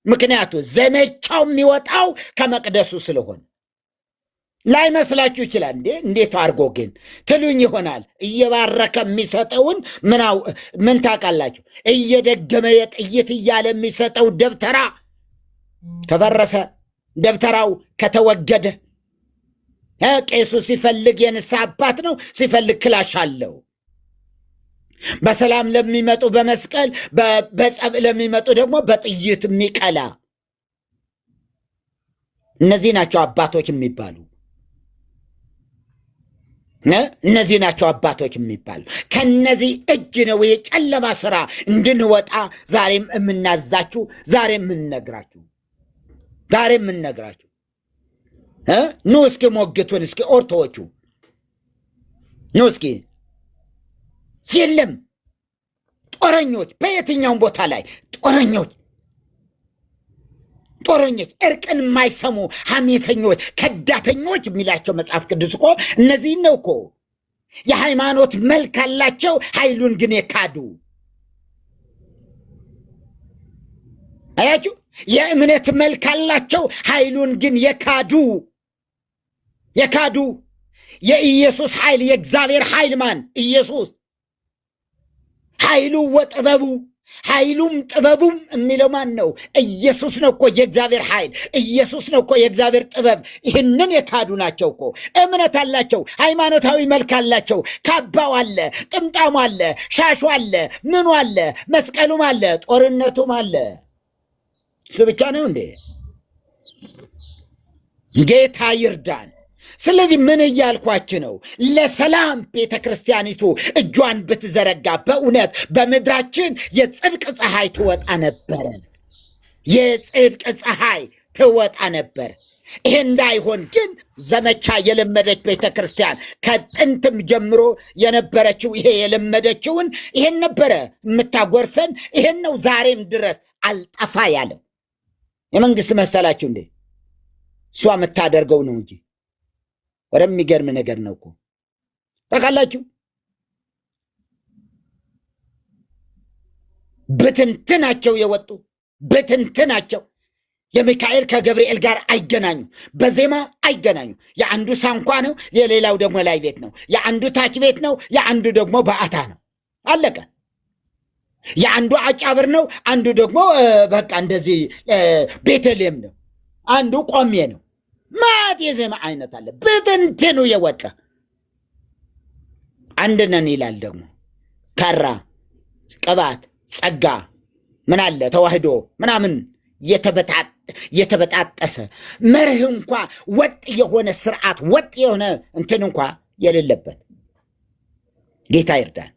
ምክንያቱ ዘመቻው የሚወጣው ከመቅደሱ ስለሆነ ላይመስላችሁ ይችላል። እንዴ እንዴት አድርጎ ግን ትሉኝ ይሆናል። እየባረከ የሚሰጠውን ምን ታውቃላችሁ? እየደገመ የጥይት እያለ የሚሰጠው ደብተራ ከፈረሰ፣ ደብተራው ከተወገደ፣ ቄሱ ሲፈልግ የንስሐ አባት ነው፣ ሲፈልግ ክላሽ አለው። በሰላም ለሚመጡ በመስቀል፣ በጸብ ለሚመጡ ደግሞ በጥይት የሚቀላ እነዚህ ናቸው አባቶች የሚባሉ። እነዚህ ናቸው አባቶች የሚባሉ። ከነዚህ እጅ ነው የጨለማ ስራ እንድንወጣ ዛሬም የምናዛችሁ፣ ዛሬም የምንነግራችሁ፣ ዛሬም የምንነግራችሁ። ኑ እስኪ ሞግቱን፣ እስኪ ኦርቶዎቹ ኑ እስኪ። የለም ጦረኞች፣ በየትኛውም ቦታ ላይ ጦረኞች፣ ጦረኞች፣ እርቅን የማይሰሙ ሐሜተኞች፣ ከዳተኞች የሚላቸው መጽሐፍ ቅዱስ እኮ እነዚህን ነው እኮ። የሃይማኖት መልክ አላቸው፣ ኃይሉን ግን የካዱ። አያችሁ፣ የእምነት መልክ አላቸው፣ ኃይሉን ግን የካዱ የካዱ። የኢየሱስ ኃይል የእግዚአብሔር ኃይል ማን? ኢየሱስ። ኃይሉ ወጥበቡ፣ ኃይሉም ጥበቡም የሚለው ማን ነው? ኢየሱስ ነው እኮ የእግዚአብሔር ኃይል፣ ኢየሱስ ነው እኮ የእግዚአብሔር ጥበብ። ይህንን የካዱ ናቸው እኮ። እምነት አላቸው፣ ሃይማኖታዊ መልክ አላቸው። ካባው አለ፣ ጥምጣሙ አለ፣ ሻሹ አለ፣ ምኑ አለ፣ መስቀሉም አለ፣ ጦርነቱም አለ። እሱ ብቻ ነው እንዴ? ጌታ ይርዳን። ስለዚህ ምን እያልኳችሁ ነው? ለሰላም ቤተ ክርስቲያኒቱ እጇን ብትዘረጋ በእውነት በምድራችን የጽድቅ ፀሐይ ትወጣ ነበረ። የጽድቅ ፀሐይ ትወጣ ነበር። ይሄ እንዳይሆን ግን ዘመቻ የለመደች ቤተ ክርስቲያን ከጥንትም ጀምሮ የነበረችው ይሄ የለመደችውን ይሄን ነበረ የምታጎርሰን። ይሄን ነው ዛሬም ድረስ አልጠፋ ያለው። የመንግስት መሰላችሁ እንዴ? እሷ የምታደርገው ነው እንጂ። ወደሚገርም ነገር ነው እኮ ታውቃላችሁ። ብትንትናቸው የወጡ ብትንትናቸው የሚካኤል ከገብርኤል ጋር አይገናኙ፣ በዜማ አይገናኙ። የአንዱ ሳንኳ ነው፣ የሌላው ደግሞ ላይ ቤት ነው። የአንዱ ታች ቤት ነው፣ የአንዱ ደግሞ በአታ ነው። አለቀ። የአንዱ አጫብር ነው፣ አንዱ ደግሞ በቃ እንደዚህ ቤተልሔም ነው፣ አንዱ ቆሜ ነው። ማት የዜማ አይነት አለ። ብትንትኑ የወጣ አንድ ነን ይላል። ደግሞ ከራ ቅባት ጸጋ ምን አለ ተዋህዶ ምናምን የተበጣጠሰ መርህ እንኳ ወጥ የሆነ ስርዓት ወጥ የሆነ እንትን እንኳ የሌለበት። ጌታ ይርዳን።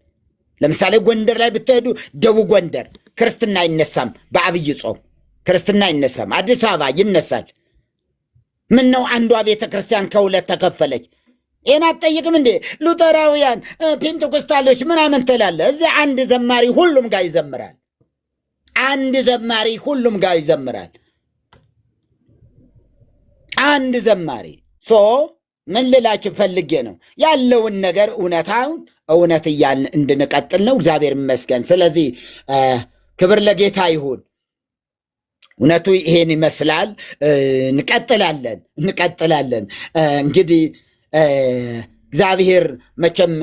ለምሳሌ ጎንደር ላይ ብትሄዱ ደቡብ ጎንደር ክርስትና አይነሳም፣ በአብይ ጾም ክርስትና አይነሳም። አዲስ አበባ ይነሳል። ምን ነው አንዷ ቤተ ክርስቲያን ከሁለት ተከፈለች? ይህን አትጠይቅም እንዴ? ሉተራውያን ፔንቴኮስታሎች ምናምን ትላለህ። እዚህ አንድ ዘማሪ ሁሉም ጋር ይዘምራል። አንድ ዘማሪ ሁሉም ጋር ይዘምራል። አንድ ዘማሪ። So ምን ልላችሁ ፈልጌ ነው ያለውን ነገር እውነታውን እውነት እያልን እንድንቀጥል ነው። እግዚአብሔር ይመስገን። ስለዚህ ክብር ለጌታ ይሁን። እውነቱ ይሄን ይመስላል። እንቀጥላለን እንቀጥላለን። እንግዲህ እግዚአብሔር መቼም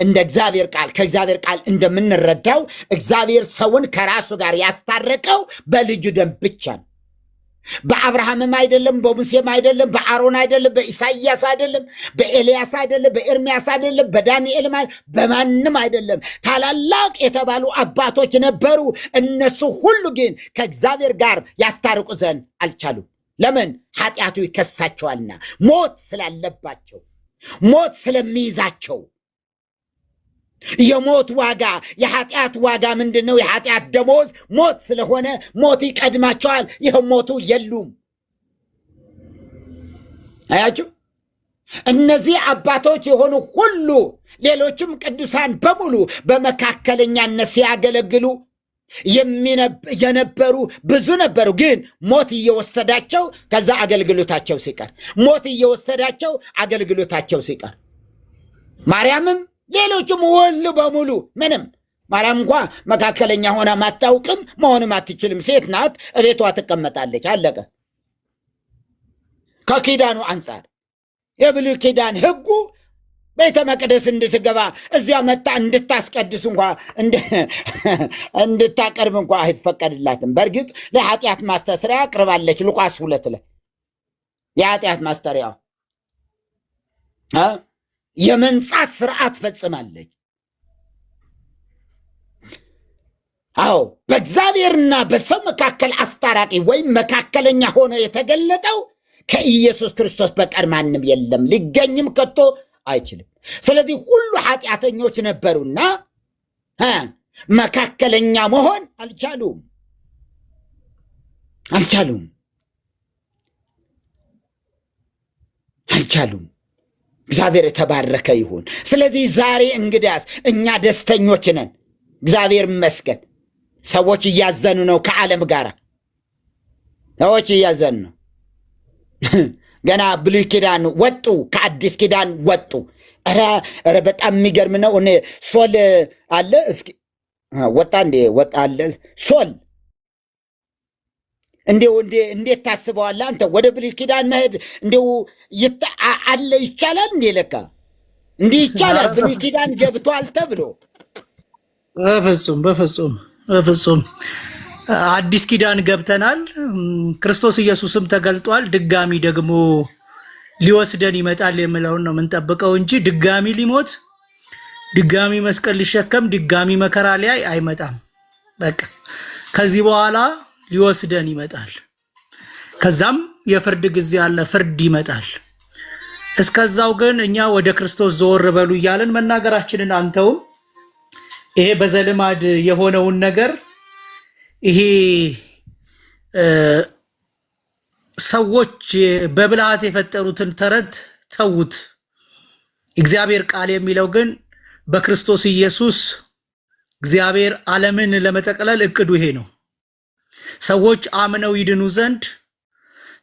እንደ እግዚአብሔር ቃል ከእግዚአብሔር ቃል እንደምንረዳው እግዚአብሔር ሰውን ከራሱ ጋር ያስታረቀው በልጁ ደም ብቻ ነው። በአብርሃምም አይደለም፣ በሙሴም አይደለም፣ በአሮን አይደለም፣ በኢሳይያስ አይደለም፣ በኤልያስ አይደለም፣ በኤርሚያስ አይደለም፣ በዳንኤልም በማንም አይደለም። ታላላቅ የተባሉ አባቶች ነበሩ። እነሱ ሁሉ ግን ከእግዚአብሔር ጋር ያስታርቁ ዘንድ አልቻሉም። ለምን? ኃጢአቱ ይከሳቸዋልና፣ ሞት ስላለባቸው፣ ሞት ስለሚይዛቸው። የሞት ዋጋ የኃጢአት ዋጋ ምንድን ነው? የኃጢአት ደሞዝ ሞት ስለሆነ ሞት ይቀድማቸዋል። ይህ ሞቱ የሉም። አያችሁ፣ እነዚህ አባቶች የሆኑ ሁሉ ሌሎችም ቅዱሳን በሙሉ በመካከለኛነት ሲያገለግሉ የነበሩ ብዙ ነበሩ። ግን ሞት እየወሰዳቸው ከዛ አገልግሎታቸው ሲቀር፣ ሞት እየወሰዳቸው አገልግሎታቸው ሲቀር፣ ማርያምም ሌሎችም ሁሉ በሙሉ ምንም፣ ማርያም እንኳ መካከለኛ ሆና ማታውቅም፣ መሆንም አትችልም። ሴት ናት፣ እቤቷ ትቀመጣለች። አለቀ። ከኪዳኑ አንጻር የብሉይ ኪዳን ሕጉ ቤተ መቅደስ እንድትገባ፣ እዚያ መጣ እንድታስቀድስ እንኳ፣ እንድታቀርብ እንኳ አይፈቀድላትም። በእርግጥ ለኃጢአት ማስተስሪያ አቅርባለች። ሉቃስ 2 ላይ የኃጢአት ማስተስሪያ፣ የመንጻት ስርዓት ፈጽማለች። አዎ፣ በእግዚአብሔርና በሰው መካከል አስታራቂ ወይም መካከለኛ ሆኖ የተገለጠው ከኢየሱስ ክርስቶስ በቀር ማንም የለም፣ ሊገኝም ከቶ አይችልም። ስለዚህ ሁሉ ኃጢአተኞች ነበሩና መካከለኛ መሆን አልቻሉም፣ አልቻሉም፣ አልቻሉም። እግዚአብሔር የተባረከ ይሁን። ስለዚህ ዛሬ እንግዲያስ እኛ ደስተኞች ነን፣ እግዚአብሔር ይመስገን። ሰዎች እያዘኑ ነው፣ ከዓለም ጋር ሰዎች እያዘኑ ነው። ገና ብሉይ ኪዳን ወጡ፣ ከአዲስ ኪዳን ወጡ። ኧረ በጣም የሚገርም ነው። እኔ ሶል አለ፣ እስኪ ወጣ እንዴ? ወጣ አለ ሶል። እንዴው እንዴት ታስበዋለህ አንተ? ወደ ብሉይ ኪዳን መሄድ እንዴው አለ ይቻላል እንዴ? ለካ እንዲህ ይቻላል። ብሉይ ኪዳን ገብቷል ተብሎ። በፍጹም፣ በፍጹም፣ በፍጹም። አዲስ ኪዳን ገብተናል። ክርስቶስ ኢየሱስም ተገልጧል። ድጋሚ ደግሞ ሊወስደን ይመጣል የሚለውን ነው የምንጠብቀው እንጂ ድጋሚ ሊሞት፣ ድጋሚ መስቀል ሊሸከም፣ ድጋሚ መከራ ሊያይ አይመጣም። በቃ ከዚህ በኋላ ሊወስደን ይመጣል። ከዛም የፍርድ ጊዜ አለ፣ ፍርድ ይመጣል። እስከዛው ግን እኛ ወደ ክርስቶስ ዘወር በሉ እያልን መናገራችንን አንተውም። ይሄ በዘልማድ የሆነውን ነገር፣ ይሄ ሰዎች በብልሃት የፈጠሩትን ተረት ተዉት። እግዚአብሔር ቃል የሚለው ግን በክርስቶስ ኢየሱስ እግዚአብሔር ዓለምን ለመጠቅለል እቅዱ ይሄ ነው። ሰዎች አምነው ይድኑ ዘንድ፣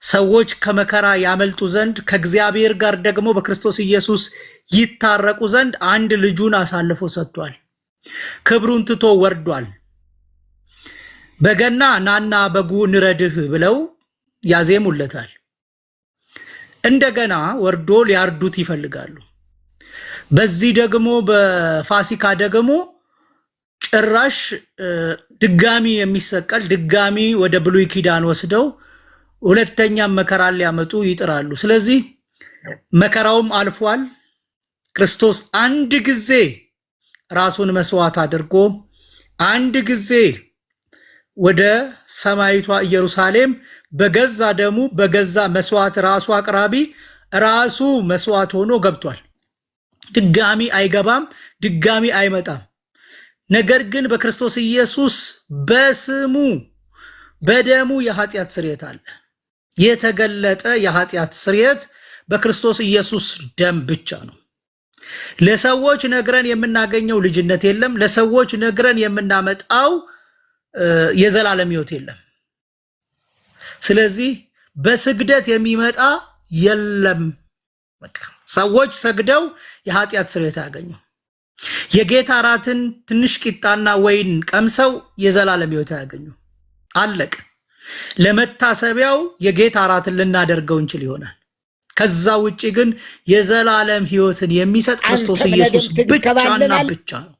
ሰዎች ከመከራ ያመልጡ ዘንድ፣ ከእግዚአብሔር ጋር ደግሞ በክርስቶስ ኢየሱስ ይታረቁ ዘንድ አንድ ልጁን አሳልፎ ሰጥቷል። ክብሩን ትቶ ወርዷል። በገና ናና በጉ እንረድህ ብለው ያዜሙለታል። እንደገና ወርዶ ሊያርዱት ይፈልጋሉ። በዚህ ደግሞ በፋሲካ ደግሞ ጭራሽ ድጋሚ የሚሰቀል፣ ድጋሚ ወደ ብሉይ ኪዳን ወስደው ሁለተኛም መከራን ሊያመጡ ይጥራሉ። ስለዚህ መከራውም አልፏል። ክርስቶስ አንድ ጊዜ ራሱን መስዋዕት አድርጎ አንድ ጊዜ ወደ ሰማይቷ ኢየሩሳሌም በገዛ ደሙ፣ በገዛ መስዋዕት፣ ራሱ አቅራቢ ራሱ መስዋዕት ሆኖ ገብቷል። ድጋሚ አይገባም፣ ድጋሚ አይመጣም። ነገር ግን በክርስቶስ ኢየሱስ በስሙ በደሙ የኃጢአት ስርየት አለ። የተገለጠ የኃጢአት ስርየት በክርስቶስ ኢየሱስ ደም ብቻ ነው። ለሰዎች ነግረን የምናገኘው ልጅነት የለም። ለሰዎች ነግረን የምናመጣው የዘላለም ሕይወት የለም። ስለዚህ በስግደት የሚመጣ የለም። በቃ ሰዎች ሰግደው የኃጢአት ስርየት አያገኙ። የጌታ እራትን ትንሽ ቂጣና ወይን ቀምሰው የዘላለም ሕይወት አያገኙ። አለቅ። ለመታሰቢያው የጌታ እራትን ልናደርገው እንችል ይሆናል። ከዛ ውጪ ግን የዘላለም ሕይወትን የሚሰጥ ክርስቶስ አንተም ኢየሱስ ነገም ብቻና ትንከባለላለህ። ብቻ ነው።